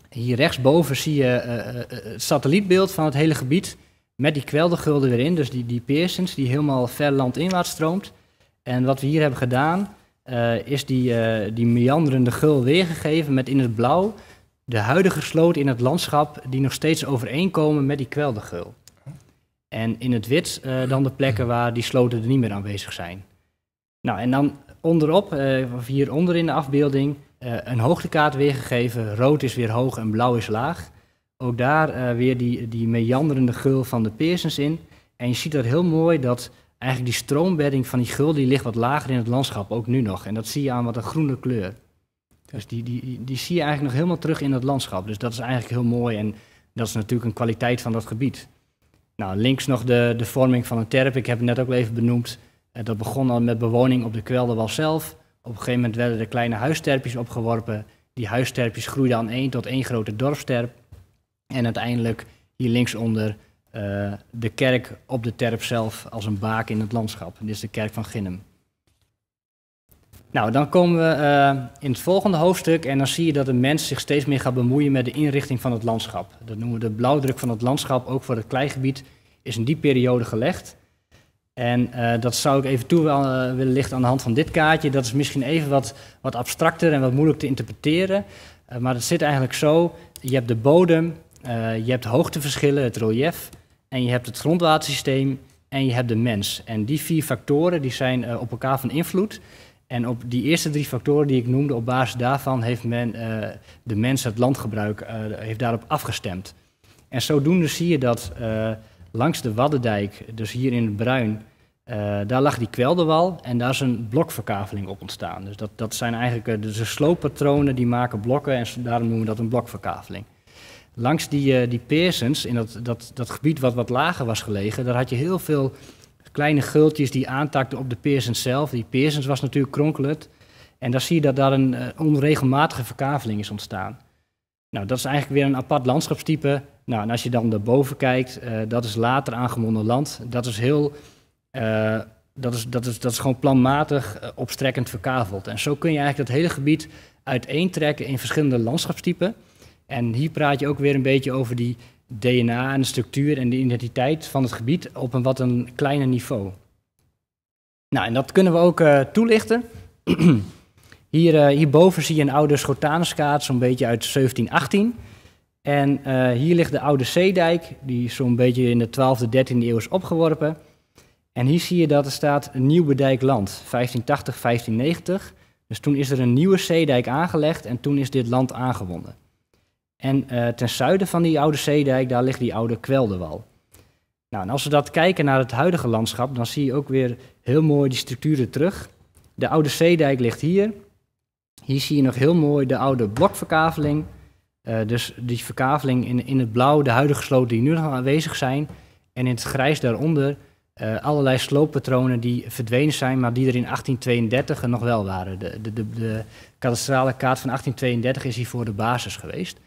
Hier rechtsboven zie je het satellietbeeld van het hele gebied met die kweldergeul er weer in, dus die Peersens die helemaal ver landinwaarts stroomt. En wat we hier hebben gedaan, is die meanderende geul weergegeven met in het blauw de huidige sloot in het landschap die nog steeds overeenkomen met die kweldergeul. En in het wit dan de plekken waar die sloten er niet meer aanwezig zijn. En dan onderop, of hieronder in de afbeelding, een hoogtekaart weergegeven. Rood is weer hoog en blauw is laag. Ook daar weer die meanderende geul van de Peersens in. En je ziet dat heel mooi dat eigenlijk die stroombedding van die geul die ligt wat lager in het landschap, ook nu nog. En dat zie je aan wat een groene kleur. Dus die zie je eigenlijk nog helemaal terug in het landschap. Dus dat is eigenlijk heel mooi en dat is natuurlijk een kwaliteit van dat gebied. Links nog de vorming van een terp. Ik heb het net ook al even benoemd. Dat begon al met bewoning op de kwelderwal zelf. Op een gegeven moment werden er kleine huisterpjes opgeworpen. Die huisterpjes groeiden aan 1 tot 1 grote dorpsterp. En uiteindelijk hier linksonder de kerk op de terp zelf als een baak in het landschap. Dit is de kerk van Ginnum. Dan komen we in het volgende hoofdstuk en dan zie je dat de mens zich steeds meer gaat bemoeien met de inrichting van het landschap. Dat noemen we de blauwdruk van het landschap, ook voor het kleigebied, is in die periode gelegd. En dat zou ik even toe willen lichten aan de hand van dit kaartje. Dat is misschien even wat abstracter en wat moeilijk te interpreteren. Maar het zit eigenlijk zo, je hebt de bodem, je hebt hoogteverschillen, het reliëf, en je hebt het grondwatersysteem en je hebt de mens. En die vier factoren die zijn op elkaar van invloed. En op die eerste drie factoren die ik noemde, op basis daarvan heeft men de mens het landgebruik heeft daarop afgestemd. En zodoende zie je dat langs de Waddendijk, dus hier in het bruin, daar lag die kwelderwal en daar is een blokverkaveling op ontstaan. Dus dat zijn eigenlijk de slooppatronen die maken blokken en daarom noemen we dat een blokverkaveling. Langs die Peersens, in dat gebied wat lager was gelegen, daar had je heel veel kleine geultjes die aantakten op de Peersens zelf. Die Peersens was natuurlijk kronkelend. En daar zie je dat daar een onregelmatige verkaveling is ontstaan. Nou, dat is eigenlijk weer een apart landschapstype. Nou, en als je dan daarboven kijkt, dat is later aangewonnen land. Dat is heel, dat is gewoon planmatig opstrekkend verkaveld. En zo kun je eigenlijk dat hele gebied uiteentrekken in verschillende landschapstypen. En hier praat je ook weer een beetje over die DNA en de structuur en de identiteit van het gebied op een wat een kleiner niveau. Nou, en dat kunnen we ook toelichten. Hierboven zie je een oude Schotanuskaart, zo'n beetje uit 1718. En hier ligt de oude zeedijk, die zo'n beetje in de 12e, 13e eeuw is opgeworpen. En hier zie je dat er staat Nieuw Bedijk Land, 1580, 1590. Dus toen is er een nieuwe zeedijk aangelegd en toen is dit land aangewonnen. En ten zuiden van die oude zeedijk, daar ligt die oude kwelderwal. Nou, en als we dat kijken naar het huidige landschap, dan zie je ook weer heel mooi die structuren terug. De oude zeedijk ligt hier. Hier zie je nog heel mooi de oude blokverkaveling. Dus die verkaveling in het blauw, de huidige sloten die nu nog aanwezig zijn. En in het grijs daaronder allerlei slooppatronen die verdwenen zijn, maar die er in 1832 er nog wel waren. De kadastrale kaart van 1832 is hiervoor de basis geweest.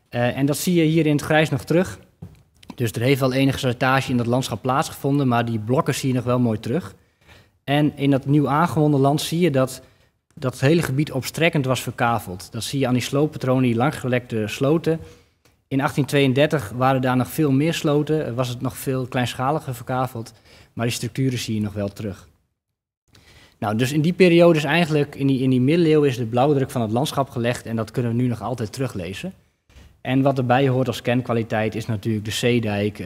En dat zie je hier in het grijs nog terug. Dus er heeft wel enige slijtage in dat landschap plaatsgevonden, maar die blokken zie je nog wel mooi terug. En in dat nieuw aangewonnen land zie je dat dat hele gebied opstrekkend was verkaveld. Dat zie je aan die slooppatronen, die langgelekte sloten. In 1832 waren daar nog veel meer sloten, was het nog veel kleinschaliger verkaveld, maar die structuren zie je nog wel terug. Nou, dus in die periode is eigenlijk, in die middeleeuwen is de blauwdruk van het landschap gelegd en dat kunnen we nu nog altijd teruglezen. En wat erbij hoort als kenkwaliteit is natuurlijk de zeedijk,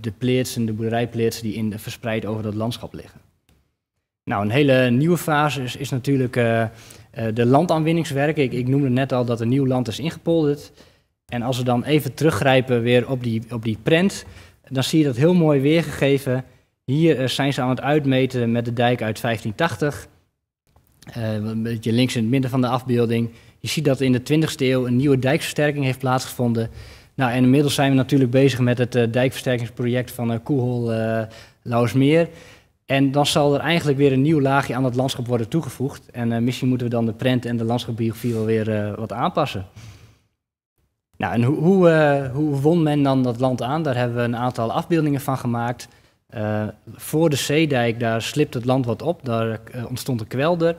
de pleetsen, de boerderijpleetsen die verspreid over dat landschap liggen. Nou, een hele nieuwe fase is natuurlijk de landaanwinningswerken. Ik noemde net al dat er nieuw land is ingepolderd. En als we dan even teruggrijpen weer op die prent, dan zie je dat heel mooi weergegeven. Hier zijn ze aan het uitmeten met de dijk uit 1580. Een beetje links in het midden van de afbeelding. Je ziet dat in de 20e eeuw een nieuwe dijkversterking heeft plaatsgevonden. Nou, en inmiddels zijn we natuurlijk bezig met het dijkversterkingsproject van Koehool Lauwersmeer. En dan zal er eigenlijk weer een nieuw laagje aan het landschap worden toegevoegd. En misschien moeten we dan de prent en de landschapsbiografie wel weer wat aanpassen. Nou, en hoe won men dan dat land aan? Daar hebben we een aantal afbeeldingen van gemaakt. Voor de zeedijk, daar slipt het land wat op. Daar ontstond een kwelder.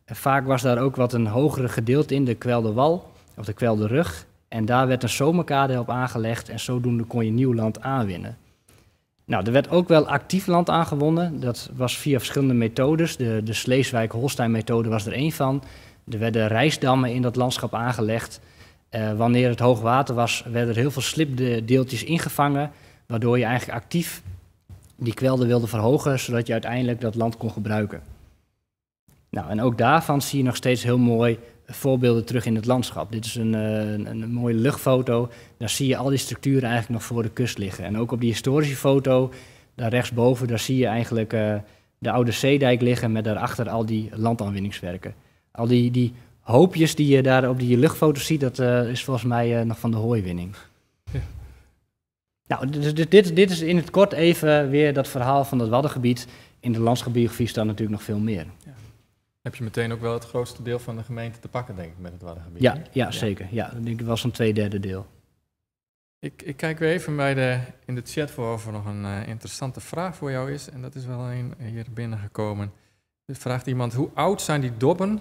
En vaak was daar ook wat een hogere gedeelte in, de kwelderwal of de kwelderrug. En daar werd een zomerkade op aangelegd en zodoende kon je nieuw land aanwinnen. Nou, er werd ook wel actief land aangewonnen. Dat was via verschillende methodes. De Sleeswijk-Holstein-methode was er één van. Er werden rijsdammen in dat landschap aangelegd. Wanneer het hoog water was, werden er heel veel slipdeeltjes ingevangen, waardoor je eigenlijk actief die kwelder wilde verhogen, zodat je uiteindelijk dat land kon gebruiken. Nou, en ook daarvan zie je nog steeds heel mooi voorbeelden terug in het landschap. Dit is een mooie luchtfoto. Daar zie je al die structuren eigenlijk nog voor de kust liggen. En ook op die historische foto, daar rechtsboven, daar zie je eigenlijk de oude zeedijk liggen met daarachter al die landaanwinningswerken. Al die hoopjes die je daar op die luchtfoto ziet, dat is volgens mij nog van de hooiwinning. Ja. Nou, dus dit is in het kort even weer dat verhaal van dat Waddengebied. In de landschapsbiografie staat natuurlijk nog veel meer. Ja. Heb je meteen ook wel het grootste deel van de gemeente te pakken, denk ik, met het Waddengebied? Ja, ja, zeker. Ja, dat denk ik wel zo'n 2/3 deel. Ik kijk weer even bij in de chat voor of er nog een interessante vraag voor jou is. En dat is wel een hier binnengekomen. Er vraagt iemand, hoe oud zijn die dobben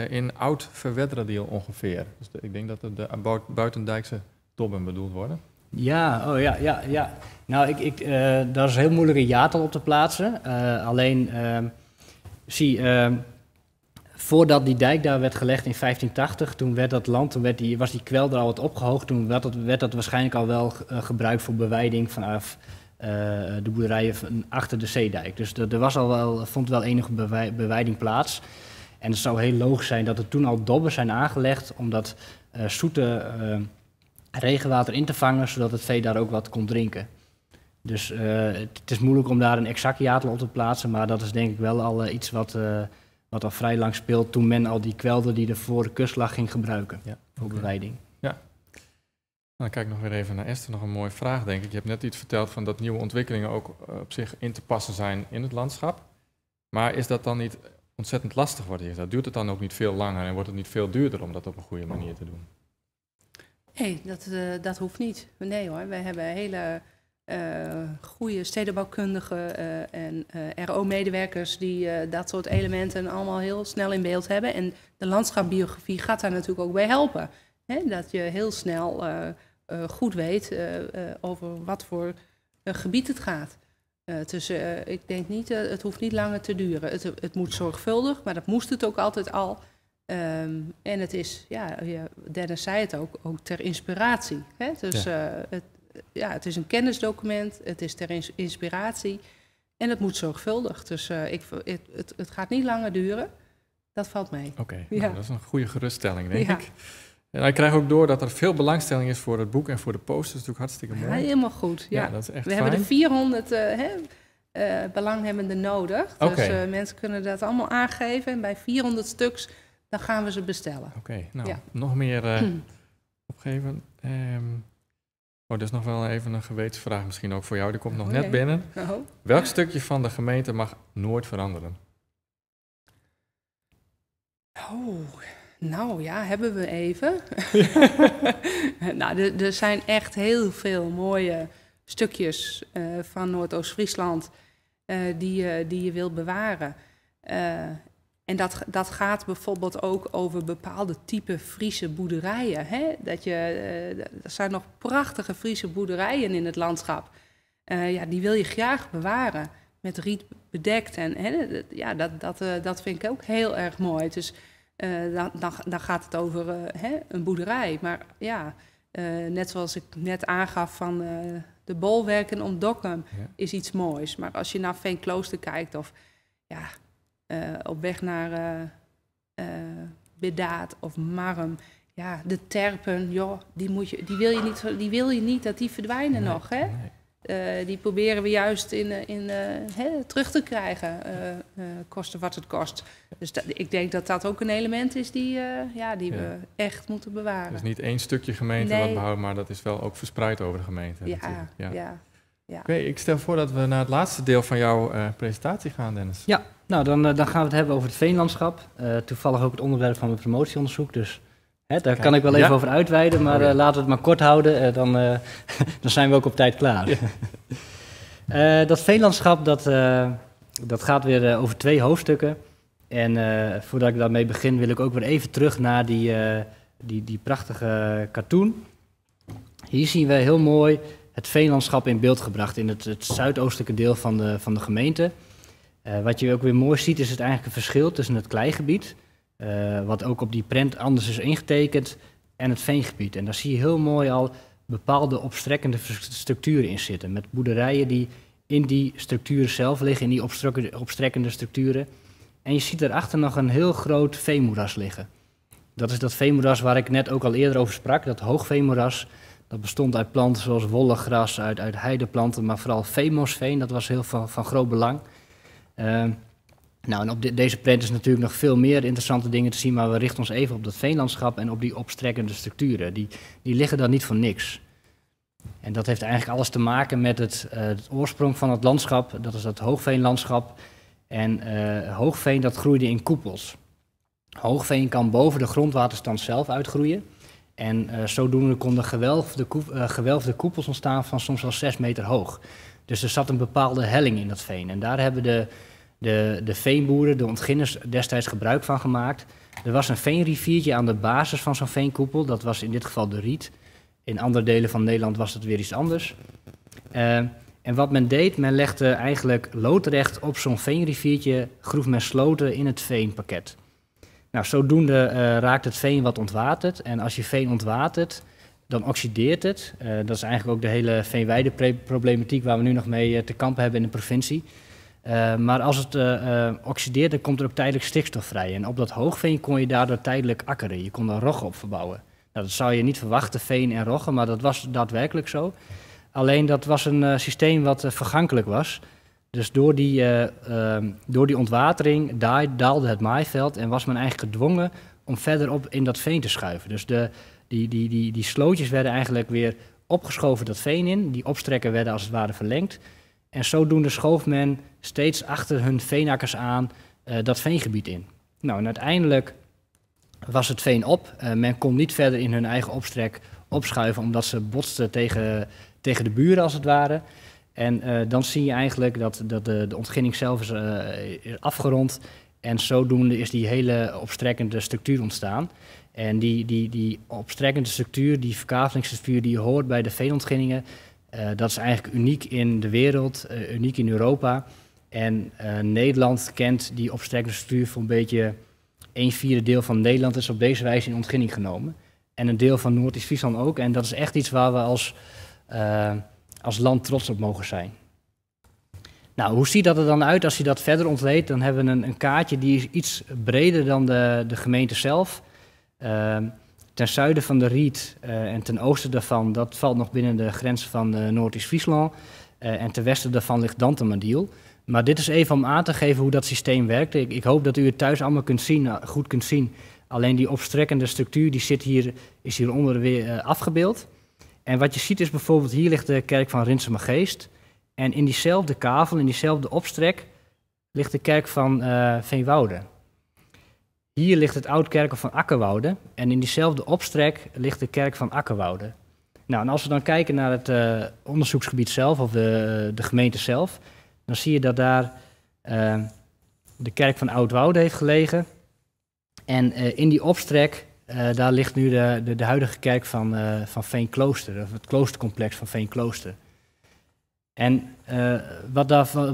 in oud Ferwerderadiel ongeveer? Dus ik denk dat het de buitendijkse dobben bedoeld worden. Ja, oh ja, ja, ja. Nou, ik, ik, uh, dat is heel moeilijk een jaartal op te plaatsen. Alleen, zie, voordat die dijk daar werd gelegd in 1580, toen werd dat land, toen werd die, was die kwelder al wat opgehoogd. Toen werd dat waarschijnlijk al wel gebruikt voor beweiding vanaf de boerderijen achter de zeedijk. Dus er was al wel, vond wel enige beweiding plaats. En het zou heel logisch zijn dat er toen al dobben zijn aangelegd om dat zoete regenwater in te vangen, zodat het vee daar ook wat kon drinken. Dus het is moeilijk om daar een exact jaartal op te plaatsen, maar dat is denk ik wel al iets wat al vrij lang speelt toen men al die kwelder die er voor de kust lag ging gebruiken voor beweiding. Ja. Dan kijk ik nog weer even naar Esther. Nog een mooie vraag, denk ik. Je hebt net iets verteld van dat nieuwe ontwikkelingen ook op zich in te passen zijn in het landschap. Maar is dat dan niet ontzettend lastig wat hier staat? Duurt het dan ook niet veel langer en wordt het niet veel duurder om dat op een goede manier te doen? Nee, dat hoeft niet. Nee hoor, we hebben hele goede stedenbouwkundigen en RO-medewerkers die dat soort elementen allemaal heel snel in beeld hebben. En de landschapbiografie gaat daar natuurlijk ook bij helpen. Hè? Dat je heel snel goed weet over wat voor gebied het gaat. Dus ik denk niet, het hoeft niet langer te duren. Het moet zorgvuldig, maar dat moest het ook altijd al. En het is, ja, Dennis zei het ook, ook ter inspiratie. Hè? Dus ja. Ja, het is een kennisdocument, het is ter inspiratie en het moet zorgvuldig. Dus het gaat niet langer duren. Dat valt mee. Oké, okay, nou, dat is een goede geruststelling, denk ik. En ik krijg ook door dat er veel belangstelling is voor het boek en voor de posters. Dat is natuurlijk hartstikke mooi. Ja, helemaal goed. Ja. Dat is echt We hebben fijn. De 400 hè, belanghebbenden nodig. Dus mensen kunnen dat allemaal aangeven. En bij 400 stuks, dan gaan we ze bestellen. Oké, nou, nog meer opgeven. Oh, dat is nog wel even een gewetensvraag misschien ook voor jou. Die komt nog net binnen. Oh. Welk stukje van de gemeente mag nooit veranderen? Oh, nou ja, hebben we even. Nou, er zijn echt heel veel mooie stukjes van Noordoost-Friesland die je wilt bewaren. En dat gaat bijvoorbeeld ook over bepaalde type Friese boerderijen. Hè? Er zijn nog prachtige Friese boerderijen in het landschap. Ja, die wil je graag bewaren. Met riet bedekt. En hè, ja, dat vind ik ook heel erg mooi. Dus dan gaat het over hè, een boerderij. Maar ja, net zoals ik net aangaf van de bolwerken om Dokkum is iets moois. Maar als je naar Veenklooster kijkt of ja, op weg naar Birdaard of Marrum. Ja, de terpen, joh, die wil je niet dat die verdwijnen Nee, nog. Hè? Nee. Die proberen we juist hè, terug te krijgen, koste wat het kost. Dus ik denk dat dat ook een element is ja, die we echt moeten bewaren. Dus niet één stukje gemeente wat Nee. behouden, maar dat is wel ook verspreid over de gemeente natuurlijk. Ja. Oké, ik stel voor dat we naar het laatste deel van jouw presentatie gaan, Dennis. Ja, nou dan gaan we het hebben over het veenlandschap. Toevallig ook het onderwerp van mijn promotieonderzoek, dus hè, daar kan ik wel even over uitweiden, maar laten we het maar kort houden, dan zijn we ook op tijd klaar. Dat veenlandschap, dat gaat weer over twee hoofdstukken. En voordat ik daarmee begin, wil ik ook weer even terug naar die prachtige cartoon. Hier zien we heel mooi het veenlandschap in beeld gebracht in het zuidoostelijke deel van de gemeente. Wat je ook weer mooi ziet, is het eigenlijk het verschil tussen het kleigebied, wat ook op die prent anders is ingetekend, en het veengebied. En daar zie je heel mooi al bepaalde opstrekkende structuren in zitten. Met boerderijen die in die structuren zelf liggen, in die opstrekkende structuren. En je ziet daarachter nog een heel groot veenmoeras liggen. Dat is dat veenmoeras waar ik net ook al eerder over sprak, dat hoogveenmoeras. Dat bestond uit planten zoals wollegras, uit heideplanten, maar vooral veenmosveen, dat was heel van groot belang. Nou, en op deze prent is natuurlijk nog veel meer interessante dingen te zien, maar we richten ons even op dat veenlandschap en op die opstrekkende structuren. Die liggen daar niet voor niks. En dat heeft eigenlijk alles te maken met het oorsprong van het landschap, dat is dat hoogveenlandschap. En hoogveen, dat groeide in koepels. Hoogveen kan boven de grondwaterstand zelf uitgroeien. En zodoende konden gewelfde koepels ontstaan van soms wel 6 meter hoog. Dus er zat een bepaalde helling in dat veen. En daar hebben de veenboeren, de ontginners, destijds gebruik van gemaakt. Er was een veenriviertje aan de basis van zo'n veenkoepel. Dat was in dit geval de Riet. In andere delen van Nederland was dat weer iets anders. En wat men deed, men legde eigenlijk loodrecht op zo'n veenriviertje, groef men sloten in het veenpakket. Nou, zodoende raakt het veen wat ontwaterd. En als je veen ontwatert, dan oxideert het. Dat is eigenlijk ook de hele veenweideproblematiek waar we nu nog mee te kampen hebben in de provincie. Maar als het oxideert, dan komt er ook tijdelijk stikstof vrij. En op dat hoogveen kon je daardoor tijdelijk akkeren. Je kon daar rogge op verbouwen. Nou, dat zou je niet verwachten, veen en rogge, maar dat was daadwerkelijk zo. Alleen dat was een systeem wat vergankelijk was. Dus door die ontwatering daalde het maaiveld en was men eigenlijk gedwongen om verderop in dat veen te schuiven. Dus die slootjes werden eigenlijk weer opgeschoven dat veen in. Die opstrekken werden als het ware verlengd. En zodoende schoof men steeds achter hun veenakkers aan dat veengebied in. Nou, en uiteindelijk was het veen op. Men kon niet verder in hun eigen opstrek opschuiven, omdat ze botsten tegen de buren als het ware. En dan zie je eigenlijk dat de ontginning zelf is afgerond. En zodoende is die hele opstrekkende structuur ontstaan. En die opstrekkende structuur, die verkavelingsstructuur die je hoort bij de veenontginningen, dat is eigenlijk uniek in de wereld, uniek in Europa. En Nederland kent die opstrekkende structuur voor een beetje 1/4 deel van Nederland is op deze wijze in ontginning genomen. En een deel van Noord-East-Friesland ook. En dat is echt iets waar we als land trots op mogen zijn. Nou, hoe ziet dat er dan uit als je dat verder ontleedt? Dan hebben we een kaartje die is iets breder dan de gemeente zelf. Ten zuiden van de Riet en ten oosten daarvan, dat valt nog binnen de grens van Noord-East-Friesland. En ten westen daarvan ligt Dantumadiel. Maar dit is even om aan te geven hoe dat systeem werkt. Ik hoop dat u het thuis allemaal kunt zien, goed kunt zien. Alleen die opstrekkende structuur die zit hier, is hieronder weer afgebeeld. En wat je ziet is bijvoorbeeld, hier ligt de kerk van Rinsumageest. En in diezelfde kavel, in diezelfde opstrek, ligt de kerk van Veenwouden. Hier ligt het oud-kerkhof van Akkerwoude. En in diezelfde opstrek ligt de kerk van Akkerwoude. Nou, en als we dan kijken naar het onderzoeksgebied zelf, of de gemeente zelf, dan zie je dat daar de kerk van Oudwoude heeft gelegen. En in die opstrek, daar ligt nu de huidige kerk van Veenklooster, of het kloostercomplex van Veenklooster. En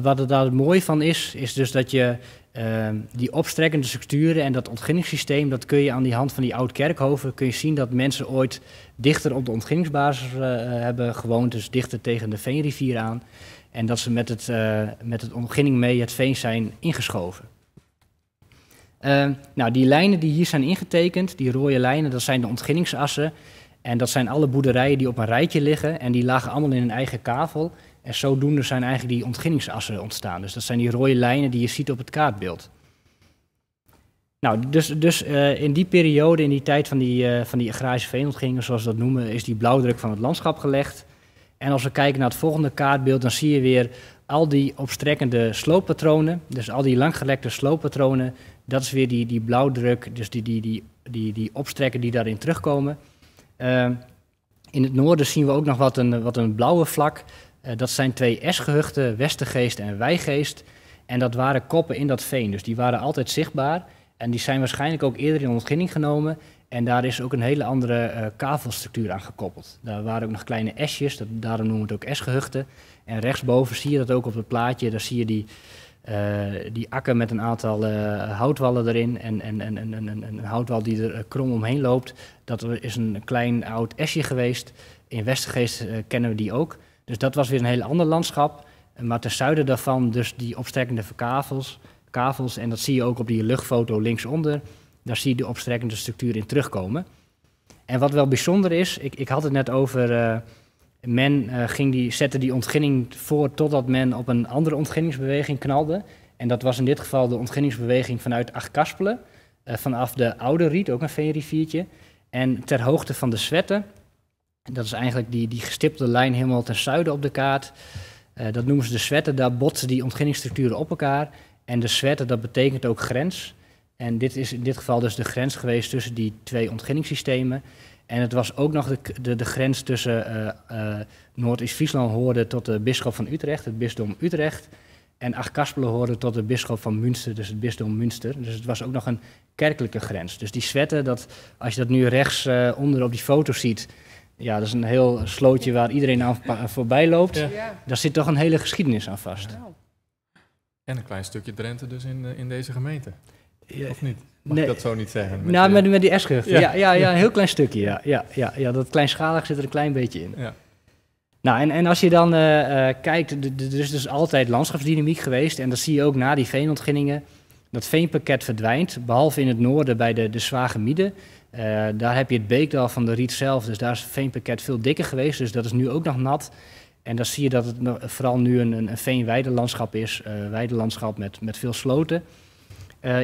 wat er daar mooi van is, is dus dat je die opstrekkende structuren en dat ontginningssysteem, dat kun je aan die hand van die oud-kerkhoven, kun je zien dat mensen ooit dichter op de ontginningsbasis hebben gewoond, dus dichter tegen de Veenrivier aan. En dat ze met het ontginning mee het veen zijn ingeschoven. Nou, die lijnen die hier zijn ingetekend, die rode lijnen, dat zijn de ontginningsassen. En dat zijn alle boerderijen die op een rijtje liggen en die lagen allemaal in hun eigen kavel. En zodoende zijn eigenlijk die ontginningsassen ontstaan. Dus dat zijn die rode lijnen die je ziet op het kaartbeeld. Nou, dus in die periode, in die tijd van die agrarische veenontginningen, zoals we dat noemen, is die blauwdruk van het landschap gelegd. En als we kijken naar het volgende kaartbeeld, dan zie je weer al die opstrekkende slooppatronen. Dus al die langgerekte slooppatronen, dat is weer die blauwdruk, dus die opstrekken die daarin terugkomen. In het noorden zien we ook nog wat een blauwe vlak. Dat zijn twee S-gehuchten, Westergeest en Wijgeest. En dat waren koppen in dat veen, dus die waren altijd zichtbaar. En die zijn waarschijnlijk ook eerder in ontginning genomen. En daar is ook een hele andere kavelstructuur aan gekoppeld. Daar waren ook nog kleine esjes, daarom noemen we het ook S-gehuchten. En rechtsboven zie je dat ook op het plaatje. Daar zie je die akker met een aantal houtwallen erin en een houtwal die er krom omheen loopt. Dat is een klein oud esje geweest. In Westergeest kennen we die ook. Dus dat was weer een heel ander landschap. Maar ten zuiden daarvan dus die opstrekkende kavels. En dat zie je ook op die luchtfoto linksonder. Daar zie je de opstrekkende structuur in terugkomen. En wat wel bijzonder is, ik had het net over... Men zette die ontginning voor totdat men op een andere ontginningsbeweging knalde. En dat was in dit geval de ontginningsbeweging vanuit Achtkarspelen, vanaf de Oude Riet, ook een veenriviertje. En ter hoogte van de Zwette, dat is eigenlijk die gestipte lijn helemaal ten zuiden op de kaart. Dat noemen ze de Zwette, daar botsen die ontginningsstructuren op elkaar. En de Zwette, dat betekent ook grens. En dit is in dit geval dus de grens geweest tussen die twee ontginningssystemen. En het was ook nog de grens tussen Noord-East-Friesland hoorde tot de bisschop van Utrecht, het bisdom Utrecht. En Achtkarspelen hoorde tot de bisschop van Münster, dus het bisdom Münster. Dus het was ook nog een kerkelijke grens. Dus die Zwette, dat, als je dat nu rechts onder op die foto ziet, Ja, dat is een heel slootje waar iedereen aan voorbij loopt. Ja. Daar zit toch een hele geschiedenis aan vast. Nou. En een klein stukje Drenthe dus in deze gemeente. Ja. Of niet? Mag Nee. ik dat zo niet zeggen? Met Nou, die- met die Esgehucht. Ja. Ja, een heel klein stukje. Ja, dat kleinschalig zit er een klein beetje in. Nou, en als je dan kijkt, er is dus altijd landschapsdynamiek geweest. En dat zie je ook na die veenontginningen. Dat veenpakket verdwijnt, behalve in het noorden bij de Zwaagemieden. Daar heb je het beekdal van de Riet zelf, dus daar is het veenpakket veel dikker geweest. Dus dat is nu ook nog nat. En dan zie je dat het vooral nu een veenweidelandschap is. Weidelandschap met veel sloten.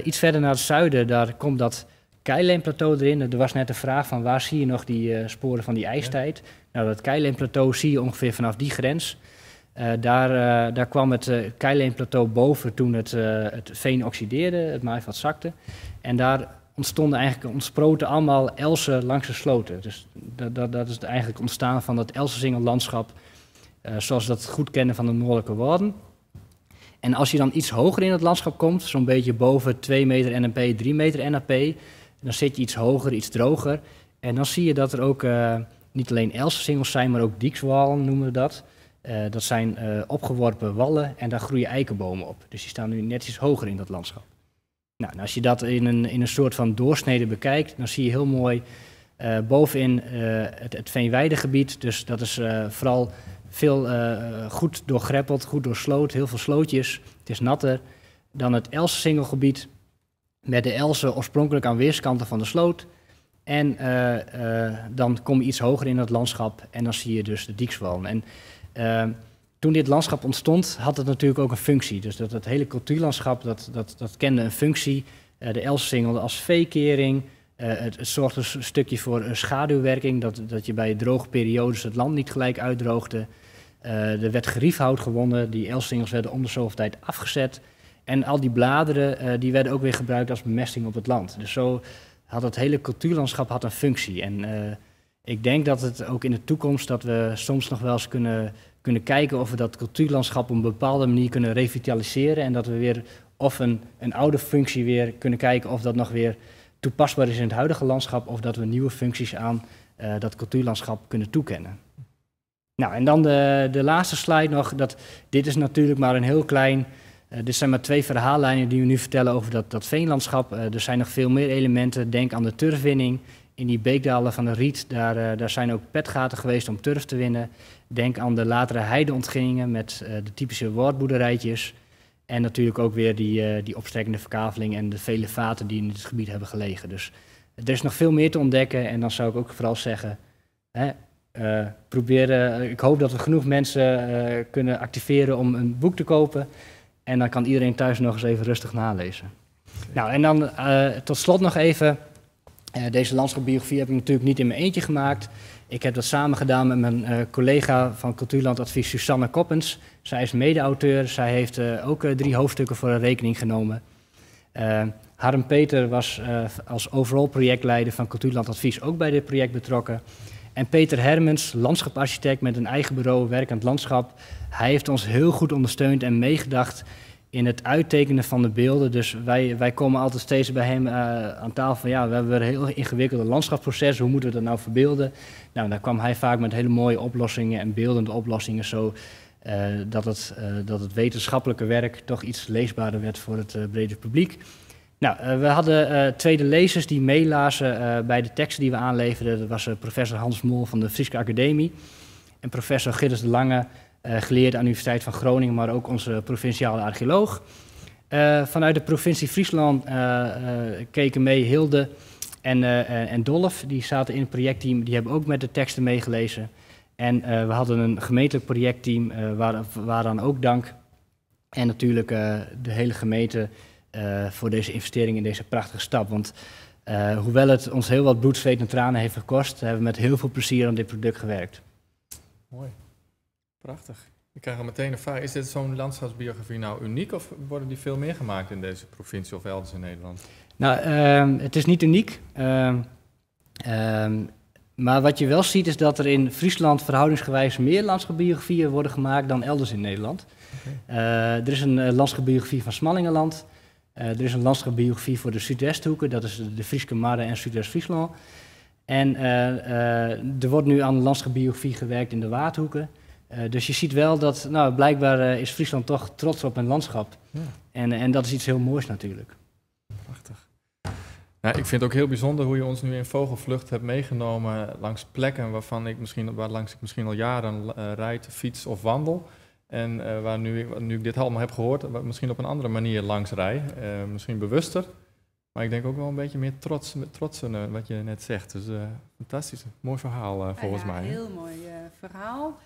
Iets verder naar het zuiden, daar komt dat Keileemplateau erin. Er was net de vraag van waar zie je nog die sporen van die ijstijd? Nou, dat Keileemplateau zie je ongeveer vanaf die grens. Daar kwam het Keileemplateau boven toen het veen oxideerde, het maaiveld zakte. En daar ontstonden eigenlijk, ontsproten allemaal elzen langs de sloten. Dus dat is het eigenlijk ontstaan van dat elzensingellandschap, zoals we dat goed kennen van de noordelijke Wouden. En als je dan iets hoger in het landschap komt, zo'n beetje boven 2 meter NAP, 3 meter NAP, dan zit je iets hoger, iets droger. En dan zie je dat er ook niet alleen elsensingels zijn, maar ook diekswallen noemen we dat. Dat zijn opgeworpen wallen en daar groeien eikenbomen op. Dus die staan nu net iets hoger in dat landschap. Nou, en als je dat in een soort van doorsnede bekijkt, dan zie je heel mooi bovenin het veenweidegebied. Dus dat is vooral veel goed doorgreppeld, goed doorsloot, heel veel slootjes. Het is natter dan het Elsensingelgebied met de elzen oorspronkelijk aan weerskanten van de sloot. En dan kom je iets hoger in het landschap en dan zie je dus de diekswallen. En toen dit landschap ontstond, had het natuurlijk ook een functie. Dus dat hele cultuurlandschap, dat kende een functie. De Elsensingel als veekering. Het zorgde een stukje voor een schaduwwerking, dat je bij droge periodes het land niet gelijk uitdroogde. Er werd geriefhout gewonnen, die elsensingels werden om de zoveel tijd afgezet. En al die bladeren die werden ook weer gebruikt als bemesting op het land. Dus zo had het hele cultuurlandschap een functie. En ik denk dat het ook in de toekomst, dat we soms nog wel eens kunnen kijken of we dat cultuurlandschap op een bepaalde manier kunnen revitaliseren. En dat we weer of een oude functie weer kunnen kijken of dat nog weer toepasbaar is in het huidige landschap, of dat we nieuwe functies aan dat cultuurlandschap kunnen toekennen. Nou, en dan de laatste slide nog. Dit is natuurlijk maar een heel klein... Dit zijn maar 2 verhaallijnen die we nu vertellen over dat veenlandschap. Er zijn nog veel meer elementen. Denk aan de turfwinning. In die beekdalen van de Riet, daar zijn ook petgaten geweest om turf te winnen. Denk aan de latere heideontginningen met de typische woordboerderijtjes. En natuurlijk ook weer die opstrekkende verkaveling en de vele vaten die in het gebied hebben gelegen. Dus er is nog veel meer te ontdekken. En dan zou ik ook vooral zeggen, ik hoop dat we genoeg mensen kunnen activeren om een boek te kopen. En dan kan iedereen thuis nog eens even rustig nalezen. Nou, en dan tot slot nog even. Deze landschapsbiografie heb ik natuurlijk niet in mijn eentje gemaakt. Ik heb dat samen gedaan met mijn collega van Cultuurlandadvies, Susanne Koppens. Zij is mede-auteur. Zij heeft ook 3 hoofdstukken voor haar rekening genomen. Harm Peter was als overall projectleider van Cultuurlandadvies ook bij dit project betrokken. En Peter Hermens, landschaparchitect met een eigen bureau, Werkend Landschap. Hij heeft ons heel goed ondersteund en meegedacht in het uittekenen van de beelden. Dus wij komen altijd steeds bij hem aan tafel van, ja, we hebben een heel ingewikkelde landschapsproces, hoe moeten we dat nou verbeelden? Nou, daar kwam hij vaak met hele mooie oplossingen en beeldende oplossingen, zo dat het wetenschappelijke werk toch iets leesbaarder werd voor het brede publiek. We hadden tweede lezers die meelazen bij de teksten die we aanleverden. Dat was professor Hans Mol van de Fryske Academie en professor Gilles de Lange, geleerde aan de Universiteit van Groningen, maar ook onze provinciale archeoloog. Vanuit de provincie Friesland keken mee Hilde en Dolf. Die zaten in het projectteam, die hebben ook met de teksten meegelezen. En we hadden een gemeentelijk projectteam, waaraan ook dank. En natuurlijk de hele gemeente voor deze investering in deze prachtige stap. Want hoewel het ons heel wat bloed, zweet en tranen heeft gekost, hebben we met heel veel plezier aan dit product gewerkt. Mooi. Prachtig. Ik krijg al meteen een vraag. Is dit zo'n landschapsbiografie nou uniek of worden die veel meer gemaakt in deze provincie of elders in Nederland? Het is niet uniek. Maar wat je wel ziet is dat er in Friesland verhoudingsgewijs meer landschapsbiografieën worden gemaakt dan elders in Nederland. Er is een landschapsbiografie van Smallingerland. Er is een landschapsbiografie voor de Zuidwesthoeken, dat is de Fryske Marren en Zuidwest-Friesland. En er wordt nu aan de landschapsbiografie gewerkt in de Waadhoeken. Dus je ziet wel dat, nou, blijkbaar is Friesland toch trots op hun landschap. Ja. En dat is iets heel moois natuurlijk. Prachtig. Nou, ik vind het ook heel bijzonder hoe je ons nu in vogelvlucht hebt meegenomen langs plekken waar langs ik misschien al jaren rijd, fiets of wandel. En waar nu ik dit allemaal heb gehoord, misschien op een andere manier langs rij. Misschien bewuster, maar ik denk ook wel een beetje meer trots wat je net zegt. Dus fantastisch, mooi verhaal volgens mij. Heel mooi verhaal.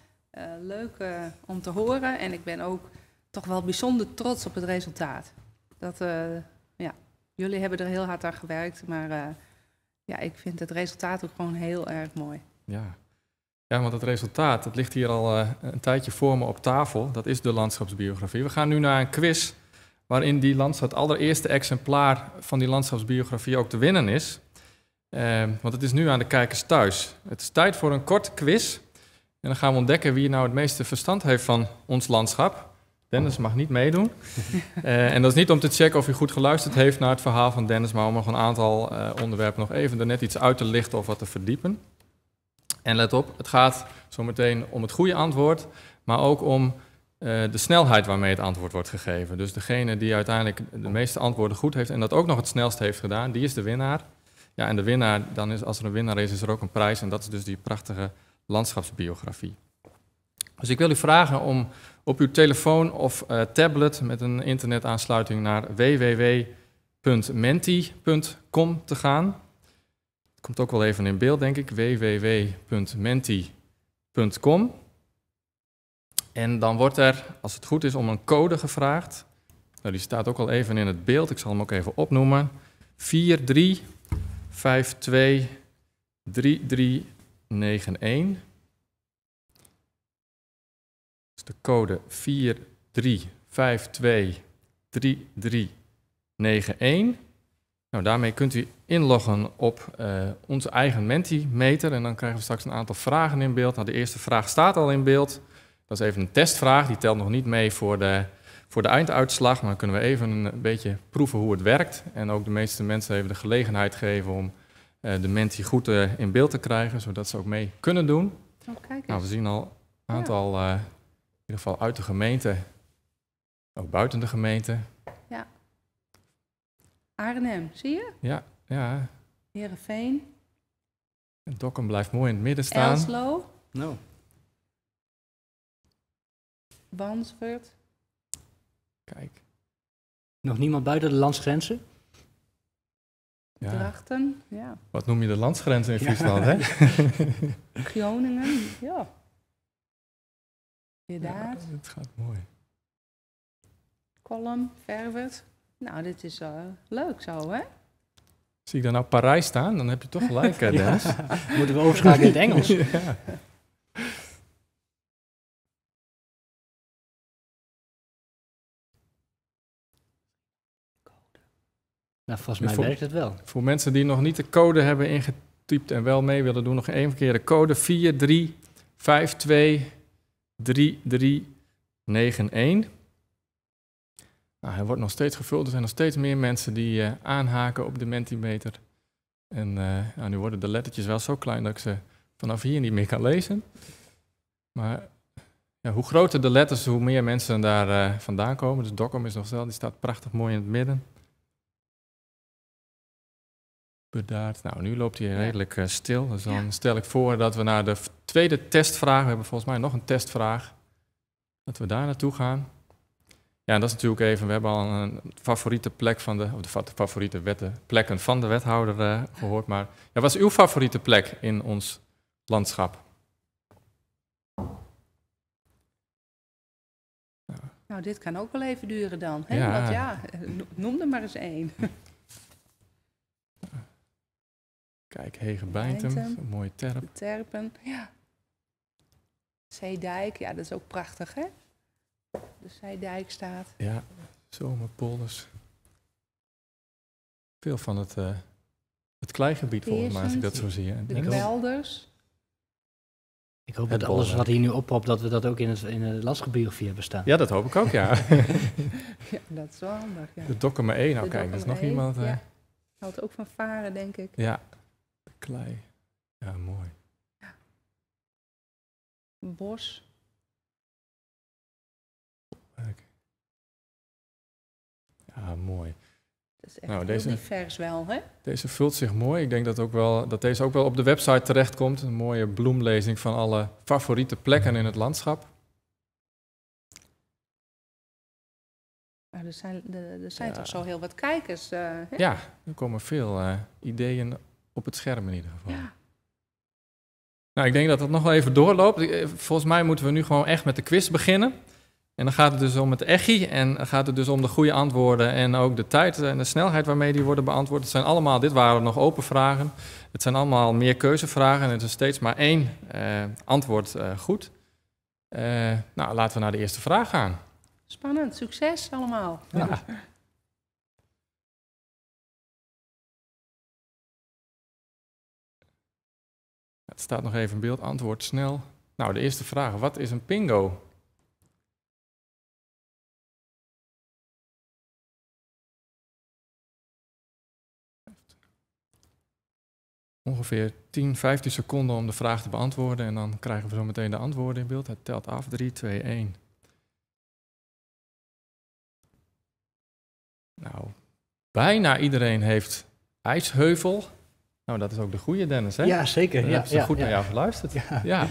Leuk om te horen. En ik ben ook toch wel bijzonder trots op het resultaat. Dat, ja, jullie hebben er heel hard aan gewerkt, maar ja, ik vind het resultaat ook gewoon heel erg mooi. Ja. Ja, want het resultaat, dat ligt hier al een tijdje voor me op tafel. Dat is de landschapsbiografie. We gaan nu naar een quiz waarin die het allereerste exemplaar van die landschapsbiografie ook te winnen is. Want het is nu aan de kijkers thuis. Het is tijd voor een korte quiz. En dan gaan we ontdekken wie nou het meeste verstand heeft van ons landschap. Dennis mag niet meedoen. En dat is niet om te checken of u goed geluisterd heeft naar het verhaal van Dennis, maar om nog een aantal onderwerpen nog even er net iets uit te lichten of wat te verdiepen. En let op, het gaat zometeen om het goede antwoord, maar ook om de snelheid waarmee het antwoord wordt gegeven. Dus degene die uiteindelijk de meeste antwoorden goed heeft en dat ook nog het snelst heeft gedaan, die is de winnaar. Ja, en de winnaar, dan is, als er een winnaar is, is er ook een prijs en dat is dus die prachtige landschapsbiografie. Dus ik wil u vragen om op uw telefoon of tablet met een internetaansluiting naar www.menti.com te gaan. Het komt ook wel even in beeld, denk ik. www.menti.com. En dan wordt er, als het goed is, om een code gevraagd. Nou, die staat ook al even in het beeld. Ik zal hem ook even opnoemen. 43523391. Dus de code 43523391. Nou, daarmee kunt u inloggen op onze eigen Mentimeter. En dan krijgen we straks een aantal vragen in beeld. Nou, de eerste vraag staat al in beeld. Dat is even een testvraag. Die telt nog niet mee voor de einduitslag. Maar dan kunnen we even een beetje proeven hoe het werkt. En ook de meeste mensen even de gelegenheid geven om de Menti goed in beeld te krijgen. Zodat ze ook mee kunnen doen. Oh, kijk eens. Nou, we zien al een aantal, in ieder geval uit de gemeente. Ook buiten de gemeente. Ja. Arnhem, zie je? Ja, ja. Heerenveen. En Dokkum blijft mooi in het midden staan. Elslo. No. Wanswerd. Kijk. Nog niemand buiten de landsgrenzen? Ja. Drachten, ja. Wat noem je de landsgrenzen in Friesland, hè? Groningen, ja. Inderdaad. Ja, het gaat mooi. Kolm, Ferwert. Nou, dit is leuk zo, hè? Zie ik daar nou Parijs staan? Dan heb je toch gelijk, Dennis. Ja. Moeten we overschakelen in het Engels? Ja. Nou, volgens mij werkt het wel. Voor mensen die nog niet de code hebben ingetypt en wel mee willen doen, nog één keer de code 43523391. Nou, hij wordt nog steeds gevuld. Er zijn nog steeds meer mensen die aanhaken op de Mentimeter. En nou, nu worden de lettertjes wel zo klein dat ik ze vanaf hier niet meer kan lezen. Maar ja, hoe groter de letters, hoe meer mensen daar vandaan komen. Dus Dokkum is nog wel, die staat prachtig mooi in het midden. Bedaard. Nou, nu loopt hij redelijk stil. Dus dan stel ik voor dat we naar de tweede testvraag... We hebben volgens mij nog een testvraag. Dat we daar naartoe gaan. Ja, en dat is natuurlijk even... We hebben al een favoriete plek van de... Of de favoriete plekken van de wethouder gehoord. Maar ja, wat is uw favoriete plek in ons landschap? Nou, dit kan ook wel even duren dan. Hè? Ja. Want ja, noem er maar eens één. Kijk, Hegebeintum, een mooie terp. De terpen, ja. Zeedijk, ja, dat is ook prachtig, hè? De Zeedijk staat. Ja, zomerpolders. Veel van het kleigebied, volgens mij, als ik dat zo zie. Hè? De kwelders. Ik hoop dat alles wat hier nu oppopt, dat we dat ook in de landschapsbiografie hebben staan. Ja, dat hoop ik ook, ja. Ja, dat is wel handig, ja. De Dokkumer Ee, nou kijk, er is nog iemand. Ja. Houdt ook van varen, denk ik. Ja, de klei. Ja, moai. Bos. Leuk. Ja, moai. Dat is echt Nou, heel divers wel, hè? Deze vult zich mooi. Ik denk dat, ook wel, dat deze ook wel op de website terechtkomt. Een mooie bloemlezing van alle favoriete plekken in het landschap. Maar er zijn Ja. toch zo heel wat kijkers. Hè? Ja, er komen veel ideeën op het scherm in ieder geval. Ja. Nou, ik denk dat dat nog wel even doorloopt. Volgens mij moeten we nu gewoon echt met de quiz beginnen. En dan gaat het dus om het echi en dan gaat het dus om de goede antwoorden en ook de tijd en de snelheid waarmee die worden beantwoord. Het zijn allemaal, dit waren nog open vragen. Het zijn allemaal meer keuzevragen en het is steeds maar één antwoord goed. Nou, laten we naar de eerste vraag gaan. Spannend, succes allemaal. Ja. Het staat nog even in beeld. Antwoord snel. Nou, de eerste vraag. Wat is een pingo? Ongeveer 10, 15 seconden om de vraag te beantwoorden. En dan krijgen we zo meteen de antwoorden in beeld. Het telt af. 3, 2, 1. Nou, bijna iedereen heeft IJsheuvel. Nou, dat is ook de goede, Dennis, hè? Ja, zeker. Daar Ja, hebben ze ja, goed ja. naar jou geluisterd. Ja. Ja,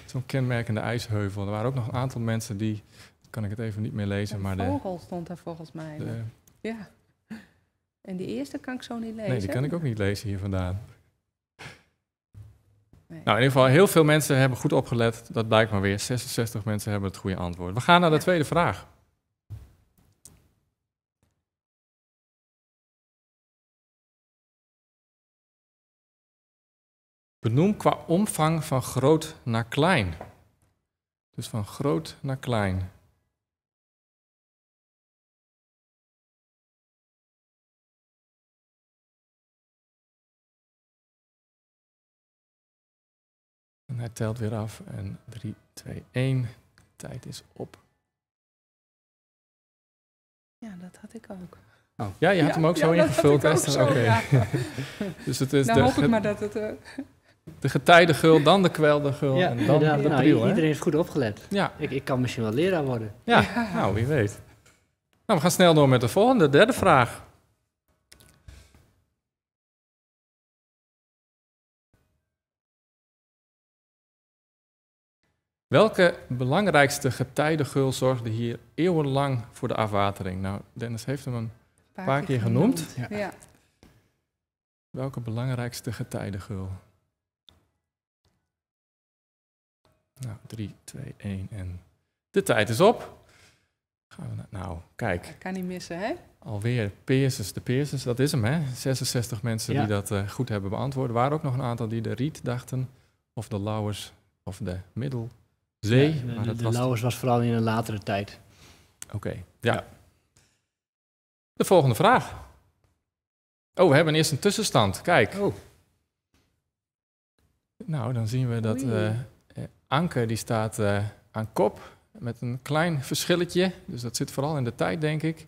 zo'n kenmerkende ijsheuvel. Er waren ook nog een aantal mensen die... Kan ik het even niet meer lezen, Een maar de, vogel stond daar volgens mij. de... Ja. En die eerste kan ik zo niet lezen. Nee, die kan ik ook niet lezen hier vandaan. Nee. Nou, in ieder geval, heel veel mensen hebben goed opgelet. Dat blijkt maar weer. 66 mensen hebben het goede antwoord. We gaan naar de Ja. tweede vraag. Benoem qua omvang van groot naar klein. Dus van groot naar klein. En hij telt weer af. En 3, 2, 1. Tijd is op. Ja, dat had ik ook. Ja, je had Ja, hem ook zo ja, dat had ingevuld, ik ook Esther. zo, Oké. ja. Dus het is Nou de, hoop ik maar dat het... de getijdengeul, dan de kweldergeul Ja, en dan inderdaad. de Nou, priel. hè? iedereen heeft goed opgelet. Ja, Ik kan misschien wel leraar worden. ja, nou wie weet. Nou, we gaan snel door met de volgende, de derde vraag. Welke belangrijkste getijdengeul zorgde hier eeuwenlang voor de afwatering? Nou, Dennis heeft hem een paar keer genoemd. Ja. Ja. Welke belangrijkste getijdengeul? Nou, 3, 2, 1 en de tijd is op. Gaan we nou, kijk, Dat kan niet missen, hè? alweer Peerses, de Peerses, dat is hem, hè? 66 mensen Ja. die dat goed hebben beantwoord. Er waren ook nog een aantal die de Riet dachten, of de Lauwers, of de Middelzee. Ja, de maar de, dat de was... Lauwers was vooral in een latere tijd. Oké, ja. De volgende vraag. Oh, we hebben eerst een tussenstand. Kijk. Oh. Nou, dan zien we dat Oei. Anke die staat aan kop met een klein verschilletje. Dus dat zit vooral in de tijd, denk ik.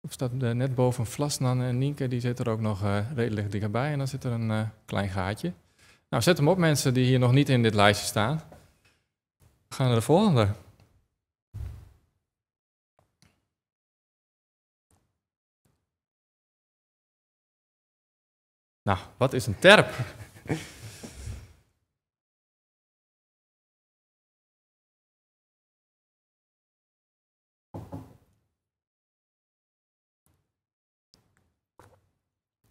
Of staat net boven Vlasnan en Nienke, die zit er ook nog redelijk dichtbij. En dan zit er een klein gaatje. Nou, zet hem op, mensen die hier nog niet in dit lijstje staan. We gaan naar de volgende. Nou, wat is een terp?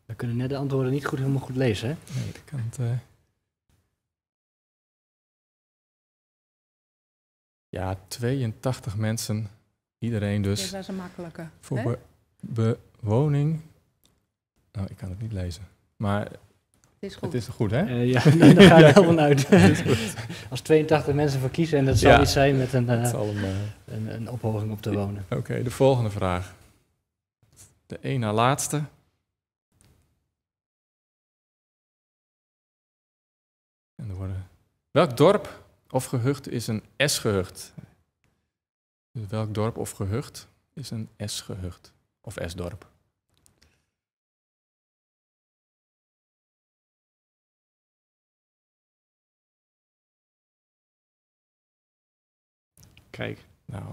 We kunnen net de antwoorden niet goed, helemaal goed lezen, hè? Nee, ik kan het. Ja, 82 mensen. Iedereen Dit dus. was een makkelijke. Voor hè? bewoning. Nou, ik kan het niet lezen. Maar Het is goed. het is goed, hè? Ja, daar ga ik wel van uit. Als 82 mensen voor kiezen, en dat zal Ja. iets zijn met een, Het zal hem, een ophoging op te wonen. Oké, de volgende vraag. De één na laatste. En er worden... Welk dorp of gehucht is een S-gehucht? Dus welk dorp of gehucht is een S-gehucht of S-dorp? Kijk. Nou,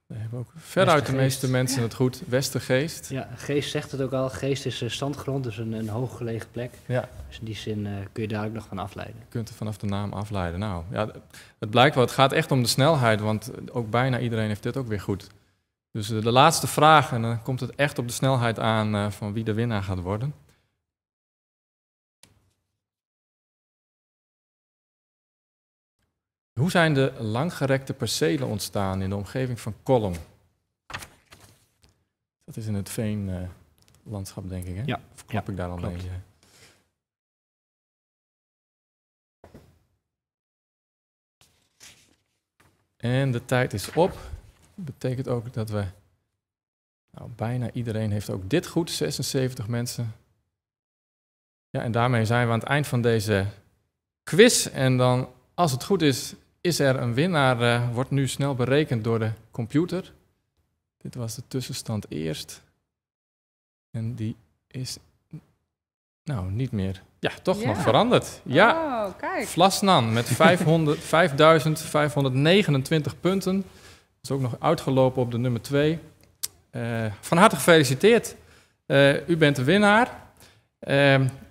daar hebben ook veruit de meeste mensen het goed. Westergeest. Ja, geest zegt het ook al. Geest is zandgrond, dus een hooggelegen plek. Ja. Dus in die zin kun je daar ook nog van afleiden. Je kunt er vanaf de naam afleiden. Nou, ja, het blijkt wel, het gaat echt om de snelheid, want ook bijna iedereen heeft dit ook weer goed. Dus de laatste vraag, en dan komt het echt op de snelheid aan van wie de winnaar gaat worden. Hoe zijn de langgerekte percelen ontstaan in de omgeving van Kollum? Dat is in het veenlandschap, denk ik, hè? Ja. Of klap Ja, ik daar al klopt. mee? En de tijd is op. Dat betekent ook dat we... Nou, bijna iedereen heeft ook dit goed, 76 mensen. Ja, en daarmee zijn we aan het eind van deze quiz. En dan, als het goed is, is er een winnaar. Wordt nu snel berekend door de computer. Dit was de tussenstand eerst. En die is nou niet meer. Ja, toch Ja. nog veranderd. Ja. Oh, kijk. Vlasnan met 5.529 punten. Is ook nog uitgelopen op de nummer 2. Van harte gefeliciteerd. U bent de winnaar.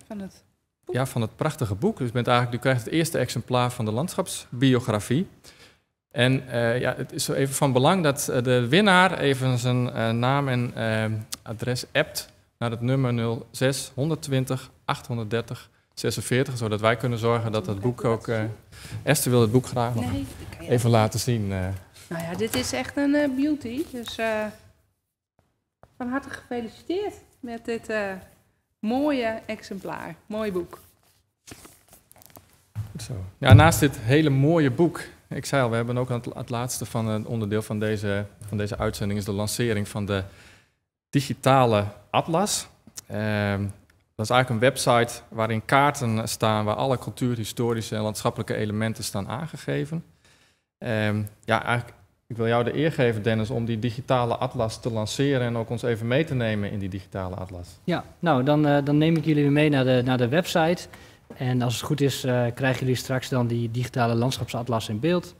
Van het boek. Ja, van het prachtige boek. Dus u krijgt het eerste exemplaar van de landschapsbiografie. En ja, het is even van belang dat de winnaar even zijn naam en adres appt naar het nummer 06 120 830 46, zodat wij kunnen zorgen dat het boek ook... Esther wil het boek graag nog Nee, dat kan je even laten zien. Nou ja, dit is echt een beauty. Dus van harte gefeliciteerd met dit mooie exemplaar. Mooi boek. Goed zo. Ja, naast dit hele mooie boek, ik zei al, we hebben ook aan het laatste van het onderdeel van deze uitzending is de lancering van de digitale atlas. Dat is eigenlijk een website waarin kaarten staan waar alle cultuurhistorische en landschappelijke elementen staan aangegeven. Ja, eigenlijk, ik wil jou de eer geven, Dennis, om die digitale atlas te lanceren en ook ons even mee te nemen in die digitale atlas. Ja, nou, dan neem ik jullie weer mee naar de website. En als het goed is, krijgen jullie straks dan die digitale landschapsatlas in beeld.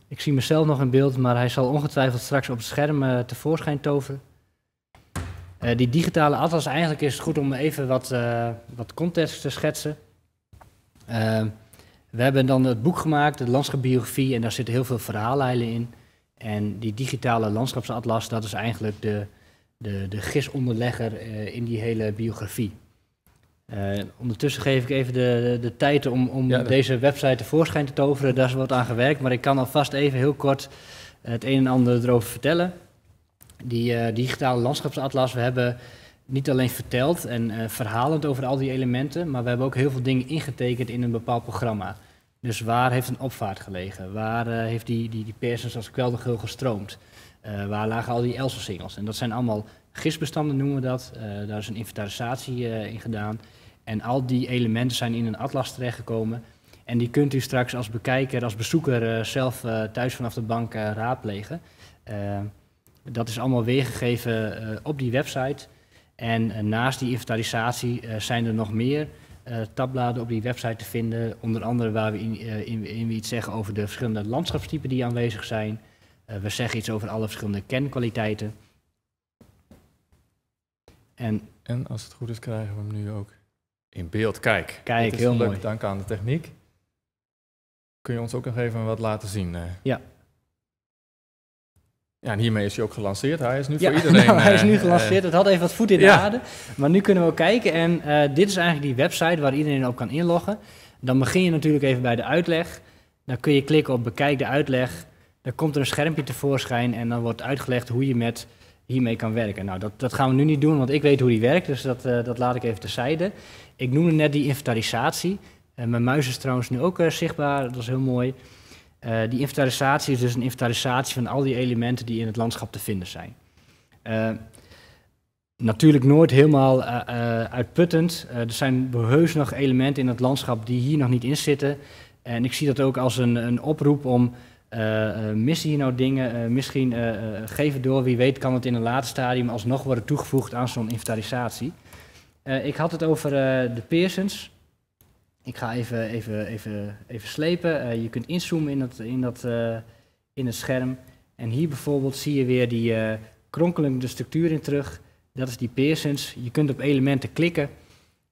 Ik zie mezelf nog in beeld, maar hij zal ongetwijfeld straks op het scherm tevoorschijn toveren. Die digitale atlas, eigenlijk is het goed om even wat context te schetsen. We hebben dan het boek gemaakt, de landschapsbiografie, en daar zitten heel veel verhaallijnen in. En die digitale landschapsatlas, dat is eigenlijk de gisonderlegger in die hele biografie. Ondertussen geef ik even de tijd om deze website tevoorschijn te toveren. Daar is wat aan gewerkt, maar ik kan alvast even heel kort het een en ander erover vertellen. Die digitale landschapsatlas, we hebben niet alleen verteld en verhalend over al die elementen, maar we hebben ook heel veel dingen ingetekend in een bepaald programma. Dus waar heeft een opvaart gelegen? Waar heeft die persens als kweldergeul gestroomd? Waar lagen al die Elsensingels? En dat zijn allemaal gisbestanden, noemen we dat. Daar is een inventarisatie in gedaan. En al die elementen zijn in een atlas terechtgekomen. En die kunt u straks als bekijker, als bezoeker zelf thuis vanaf de bank raadplegen. Dat is allemaal weergegeven op die website. En naast die inventarisatie zijn er nog meer tabbladen op die website te vinden. Onder andere waar we in iets zeggen over de verschillende landschapstypen die aanwezig zijn. We zeggen iets over alle verschillende kenkwaliteiten. En als het goed is krijgen we hem nu ook in beeld. Kijk, het is heel gelukt. Mooi. Dank aan de techniek. Kun je ons ook nog even wat laten zien? Ja. Ja, en hiermee is hij ook gelanceerd. Hij is nu voor iedereen. Nou, hij is nu gelanceerd. Het had even wat voet in de aarde. Maar nu kunnen we ook kijken. En dit is eigenlijk die website waar iedereen op kan inloggen. Dan begin je natuurlijk even bij de uitleg. Dan kun je klikken op bekijk de uitleg. Dan komt er een schermpje tevoorschijn en dan wordt uitgelegd hoe je hiermee kan werken. Nou, dat gaan we nu niet doen, want ik weet hoe die werkt. Dus dat laat ik even terzijde. Ik noemde net die inventarisatie. Mijn muis is trouwens nu ook zichtbaar. Dat is heel mooi. Die inventarisatie is dus een inventarisatie van al die elementen die in het landschap te vinden zijn. Natuurlijk nooit helemaal uitputtend. Er zijn heus nog elementen in het landschap die hier nog niet in zitten. En ik zie dat ook als een oproep om... missen hier nou dingen? Misschien geef het door. Wie weet kan het in een later stadium alsnog worden toegevoegd aan zo'n inventarisatie. Ik had het over de Peersens. Ik ga even, even, even, even slepen. Je kunt inzoomen in het scherm. En hier bijvoorbeeld zie je weer die kronkelende structuur in terug. Dat is die Peersens. Je kunt op elementen klikken.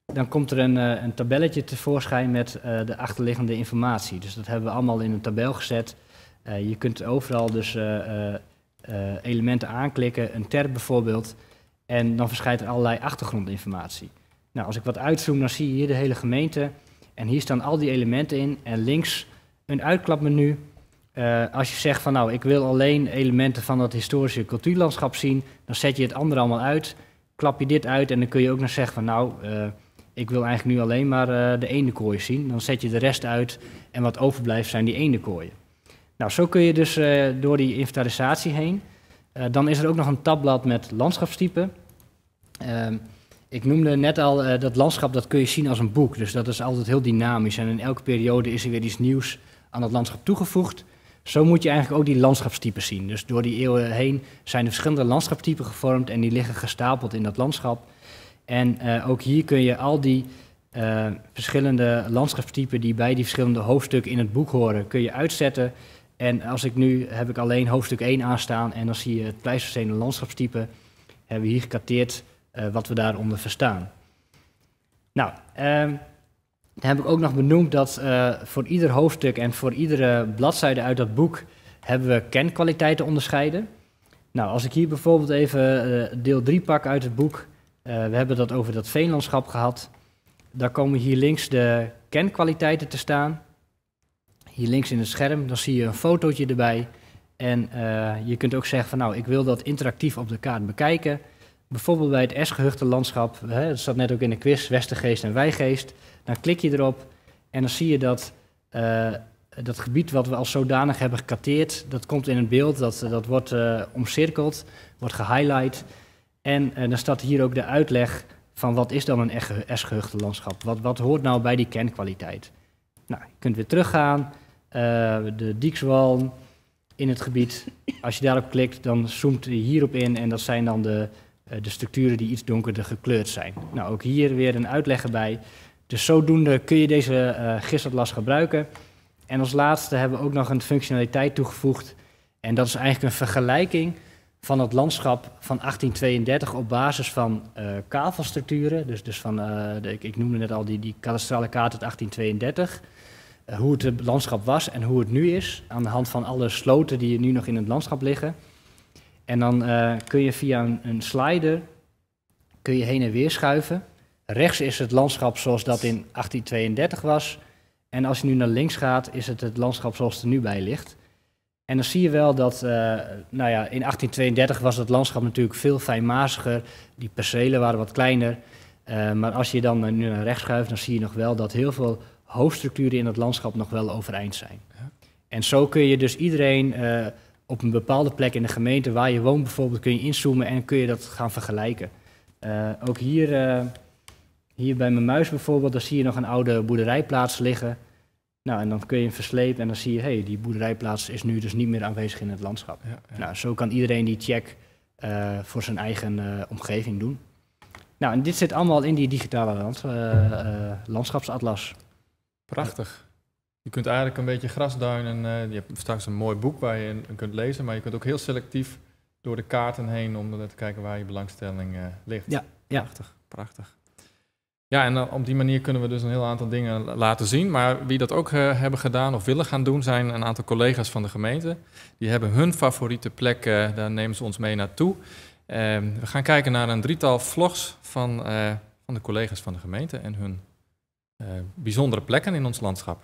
Dan komt er een tabelletje tevoorschijn met de achterliggende informatie. Dus dat hebben we allemaal in een tabel gezet. Je kunt overal dus elementen aanklikken, een terp bijvoorbeeld. En dan verschijnt er allerlei achtergrondinformatie. Nou, als ik wat uitzoom, dan zie je hier de hele gemeente. En hier staan al die elementen in. En links een uitklapmenu. Als je zegt van nou, ik wil alleen elementen van dat historische cultuurlandschap zien, dan zet je het andere allemaal uit. Klap je dit uit en dan kun je ook nog zeggen van nou, ik wil eigenlijk nu alleen maar de eendenkooien zien. Dan zet je de rest uit en wat overblijft zijn die eendenkooien. Nou, zo kun je dus door die inventarisatie heen. Dan is er ook nog een tabblad met landschapstypen. Ik noemde net al dat landschap, dat kun je zien als een boek. Dus dat is altijd heel dynamisch en in elke periode is er weer iets nieuws aan dat landschap toegevoegd. Zo moet je eigenlijk ook die landschapstypen zien. Dus door die eeuwen heen zijn er verschillende landschapstypen gevormd en die liggen gestapeld in dat landschap. En ook hier kun je al die verschillende landschapstypen die bij die verschillende hoofdstukken in het boek horen, kun je uitzetten. En als ik nu, heb ik alleen hoofdstuk 1 aanstaan en dan zie je het Pleistocene landschapstype. Hebben we hier gekarteerd wat we daaronder verstaan. Nou, dan heb ik ook nog benoemd dat voor ieder hoofdstuk en voor iedere bladzijde uit dat boek hebben we kenkwaliteiten onderscheiden. Nou, als ik hier bijvoorbeeld even deel 3 pak uit het boek, we hebben dat over dat veenlandschap gehad. Daar komen hier links de kenkwaliteiten te staan. Hier links in het scherm, dan zie je een fotootje erbij. En je kunt ook zeggen van nou, ik wil dat interactief op de kaart bekijken. Bijvoorbeeld bij het Esgehuchtenlandschap, hè, dat staat net ook in de quiz, Westergeest en Wijgeest. Dan klik je erop en dan zie je dat dat gebied wat we als zodanig hebben gekarteerd, dat komt in het beeld, dat wordt omcirkeld, wordt gehighlight. En dan staat hier ook de uitleg van wat is dan een Esgehuchtenlandschap? Wat hoort nou bij die kenkwaliteit? Nou, je kunt weer teruggaan, de Diekswal in het gebied. Als je daarop klikt, dan zoomt hij hierop in en dat zijn dan de structuren die iets donkerder gekleurd zijn. Nou, ook hier weer een uitleg erbij. Dus zodoende kun je deze GIS-atlas gebruiken. En als laatste hebben we ook nog een functionaliteit toegevoegd. En dat is eigenlijk een vergelijking van het landschap van 1832 op basis van kavelstructuren. Dus van, ik noemde net al die kadastrale kaart uit 1832. Hoe het landschap was en hoe het nu is. Aan de hand van alle sloten die nu nog in het landschap liggen. En dan kun je via een slider kun je heen en weer schuiven. Rechts is het landschap zoals dat in 1832 was. En als je nu naar links gaat, is het het landschap zoals het er nu bij ligt. En dan zie je wel dat, nou ja, in 1832 was het landschap natuurlijk veel fijnmaziger. Die percelen waren wat kleiner. Maar als je dan nu naar rechts schuift, dan zie je nog wel dat heel veel hoofdstructuren in het landschap nog wel overeind zijn. Ja. En zo kun je dus iedereen op een bepaalde plek in de gemeente waar je woont bijvoorbeeld, kun je inzoomen en kun je dat gaan vergelijken. Ook hier, hier bij mijn muis bijvoorbeeld, daar zie je nog een oude boerderijplaats liggen. Nou, en dan kun je hem verslepen en dan zie je, hey, die boerderijplaats is nu dus niet meer aanwezig in het landschap. Ja, ja. Nou, zo kan iedereen die check voor zijn eigen omgeving doen. Nou, en dit zit allemaal in die digitale landschapsatlas. Prachtig. Je kunt eigenlijk een beetje grasduinen, je hebt straks een mooi boek waar je in kunt lezen, maar je kunt ook heel selectief door de kaarten heen om te kijken waar je belangstelling ligt. Ja, ja. Prachtig, prachtig. Ja, en op die manier kunnen we dus een heel aantal dingen laten zien. Maar wie dat ook hebben gedaan of willen gaan doen, zijn een aantal collega's van de gemeente. Die hebben hun favoriete plek, daar nemen ze ons mee naartoe. We gaan kijken naar een drietal vlogs van de collega's van de gemeente en hun bijzondere plekken in ons landschap.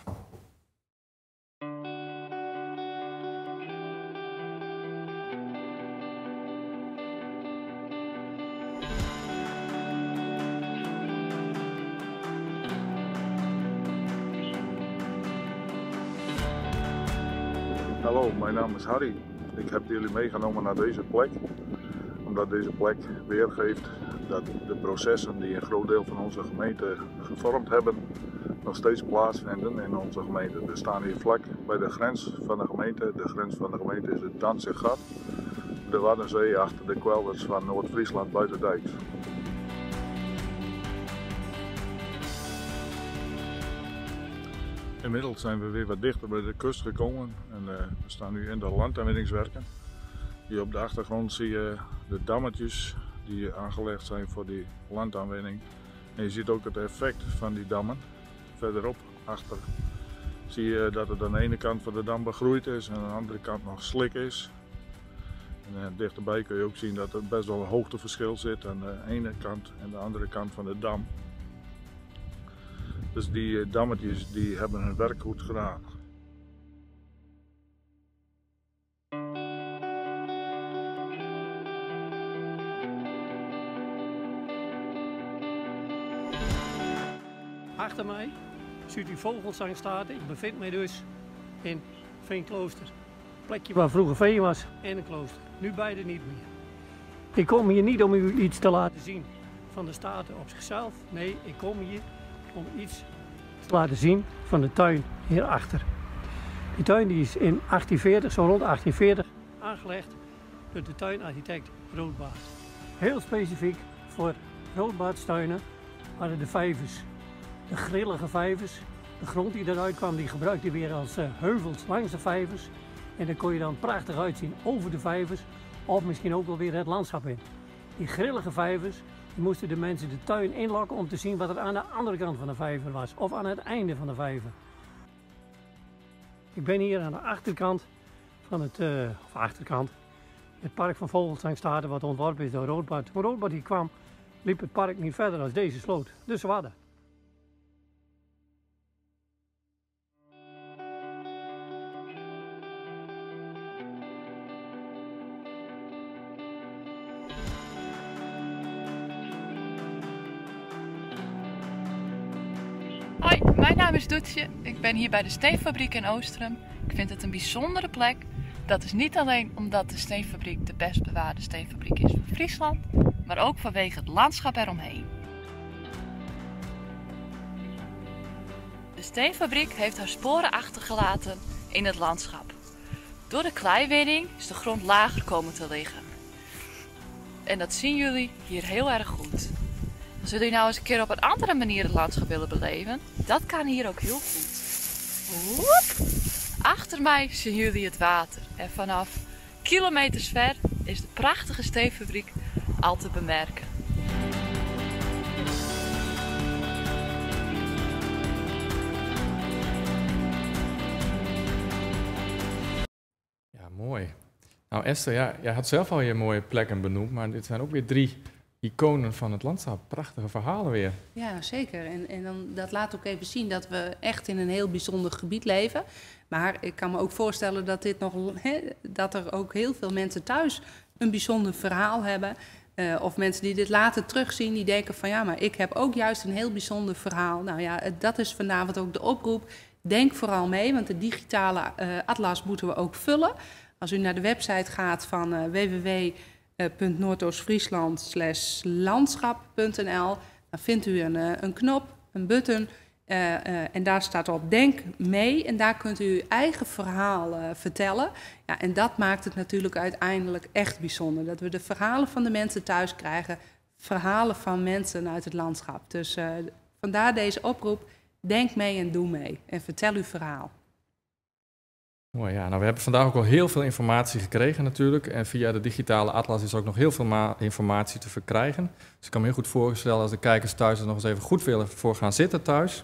Hallo, mijn naam is Harry. Ik heb jullie meegenomen naar deze plek, omdat deze plek weergeeft dat de processen die een groot deel van onze gemeente gevormd hebben, nog steeds plaatsvinden in onze gemeente. We staan hier vlak bij de grens van de gemeente. De grens van de gemeente is het Danziggat, de Waddenzee achter de kwelders van Noord-Friesland buitendijks. Inmiddels zijn we weer wat dichter bij de kust gekomen en we staan nu in de landaanwinningswerken. Hier op de achtergrond zie je de dammetjes die aangelegd zijn voor die landaanwinning. En je ziet ook het effect van die dammen. Verderop, achter, zie je dat het aan de ene kant van de dam begroeid is en aan de andere kant nog slik is. En dichterbij kun je ook zien dat er best wel een hoogteverschil zit aan de ene kant en de andere kant van de dam. Dus die dammetjes die hebben hun werk goed gedaan. Achter mij ziet u Vogelzangstaten. Ik bevind mij dus in Veenklooster. Plekje waar vroeger veen was en een klooster. Nu beide niet meer. Ik kom hier niet om u iets te laten zien van de staten op zichzelf. Nee, ik kom hier om iets te laten zien van de tuin hierachter. Die tuin die is in 1840, zo rond 1840, aangelegd door de tuinarchitect Roodbaard. Heel specifiek voor Roodbaardstuinen waren de vijvers. De grillige vijvers. De grond die eruit kwam, die gebruikte hij weer als heuvels langs de vijvers. En daar kon je dan prachtig uitzien over de vijvers of misschien ook wel weer het landschap in. Die grillige vijvers, die moesten de mensen de tuin inlokken om te zien wat er aan de andere kant van de vijver was of aan het einde van de vijver. Ik ben hier aan de achterkant van het, of achterkant, het park van Vogelzangstaten wat ontworpen is door Roodbaard. Toen Roodbaard hier kwam, liep het park niet verder dan deze sloot, de Zwadde. Hoi, mijn naam is Doetje. Ik ben hier bij de Steenfabriek in Oostrum. Ik vind het een bijzondere plek. Dat is niet alleen omdat de Steenfabriek de best bewaarde steenfabriek is van Friesland, maar ook vanwege het landschap eromheen. De Steenfabriek heeft haar sporen achtergelaten in het landschap. Door de kleiwinning is de grond lager komen te liggen. En dat zien jullie hier heel erg goed. Als jullie nou eens een keer op een andere manier het landschap willen beleven, dat kan hier ook heel goed. Woep! Achter mij zien jullie het water en vanaf kilometers ver is de prachtige steenfabriek al te bemerken. Ja, mooi. Nou Esther, ja, jij had zelf al je mooie plekken benoemd, maar dit zijn ook weer 3 iconen van het landschap. Prachtige verhalen weer. Ja, zeker. En dan, dat laat ook even zien dat we echt in een heel bijzonder gebied leven. Maar ik kan me ook voorstellen dat, dit nog, hè, dat er ook heel veel mensen thuis een bijzonder verhaal hebben. Of mensen die dit later terugzien, die denken van ja, maar ik heb ook juist een heel bijzonder verhaal. Nou ja, dat is vanavond ook de oproep. Denk vooral mee, want de digitale atlas moeten we ook vullen. Als u naar de website gaat van www.noordoostfriesland/landschap.nl, dan vindt u een knop, een button en daar staat op Denk mee en daar kunt u uw eigen verhaal vertellen. Ja, en dat maakt het natuurlijk uiteindelijk echt bijzonder. Dat we de verhalen van de mensen thuis krijgen, verhalen van mensen uit het landschap. Dus vandaar deze oproep, denk mee en doe mee en vertel uw verhaal. Mooi, ja. Nou, we hebben vandaag ook al heel veel informatie gekregen natuurlijk. En via de digitale atlas is ook nog heel veel informatie te verkrijgen. Dus ik kan me heel goed voorstellen als de kijkers thuis er nog eens even goed willen voor gaan zitten thuis.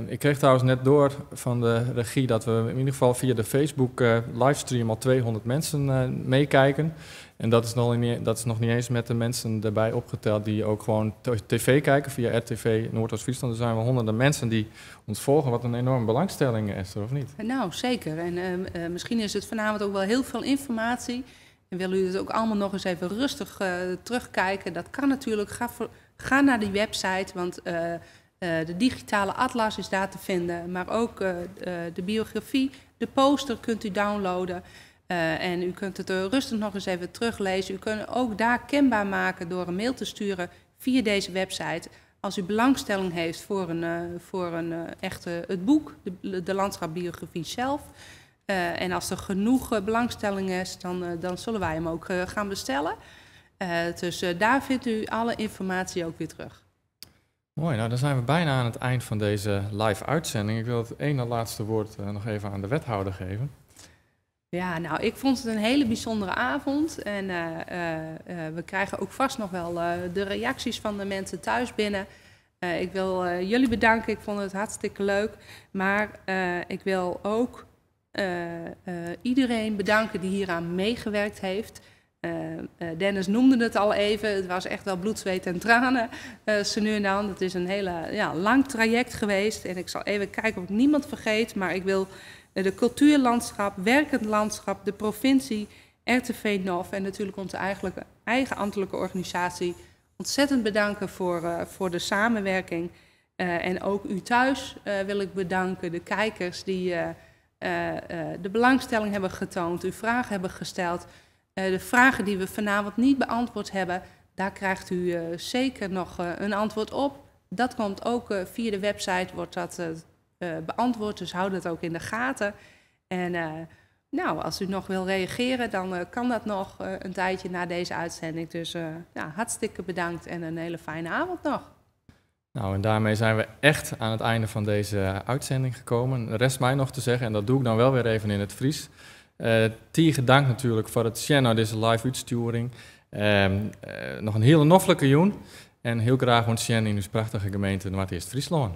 Ik kreeg trouwens net door van de regie dat we in ieder geval via de Facebook livestream al 200 mensen meekijken. En dat is nog niet eens met de mensen erbij opgeteld die ook gewoon tv kijken via RTV Noordoost-Friesland. Er zijn wel honderden mensen die ons volgen. Wat een enorme belangstelling, Esther, of niet? Nou, zeker. En misschien is het vanavond ook wel heel veel informatie. En willen jullie het ook allemaal nog eens even rustig terugkijken? Dat kan natuurlijk. Ga naar die website, want de digitale atlas is daar te vinden. Maar ook de biografie, de poster kunt u downloaden. En u kunt het rustig nog eens even teruglezen. U kunt ook daar kenbaar maken door een mail te sturen via deze website. Als u belangstelling heeft voor het boek, de landschapbiografie zelf. En als er genoeg belangstelling is, dan zullen wij hem ook gaan bestellen. Dus daar vindt u alle informatie ook weer terug. Mooi, nou dan zijn we bijna aan het eind van deze live uitzending. Ik wil het ene laatste woord nog even aan de wethouder geven. Ja, nou, ik vond het een hele bijzondere avond. En we krijgen ook vast nog wel de reacties van de mensen thuis binnen. Ik wil jullie bedanken, ik vond het hartstikke leuk. Maar ik wil ook iedereen bedanken die hieraan meegewerkt heeft. Dennis noemde het al even, het was echt wel bloed, zweet en tranen, zo nu en dan. Het is een hele, ja, lang traject geweest en ik zal even kijken of ik niemand vergeet. Maar ik wil de cultuurlandschap, werkend landschap, de provincie, RTV NOF en natuurlijk onze eigen ambtelijke organisatie ontzettend bedanken voor de samenwerking. En ook u thuis wil ik bedanken, de kijkers die de belangstelling hebben getoond, uw vragen hebben gesteld. De vragen die we vanavond niet beantwoord hebben, daar krijgt u zeker nog een antwoord op. Dat komt ook via de website, wordt dat beantwoord, dus houd dat ook in de gaten. En nou, als u nog wil reageren, dan kan dat nog een tijdje na deze uitzending. Dus nou, hartstikke bedankt en een hele fijne avond nog. Nou, en daarmee zijn we echt aan het einde van deze uitzending gekomen. Rest mij nog te zeggen, en dat doe ik dan wel weer even in het Fries. Tige dank natuurlijk foar it sjen nei dizze live útstjoering. Noch in hiele noflike jûn en hiel graach oant sjen yn ús prachtige gemeente Noardeast-Fryslân.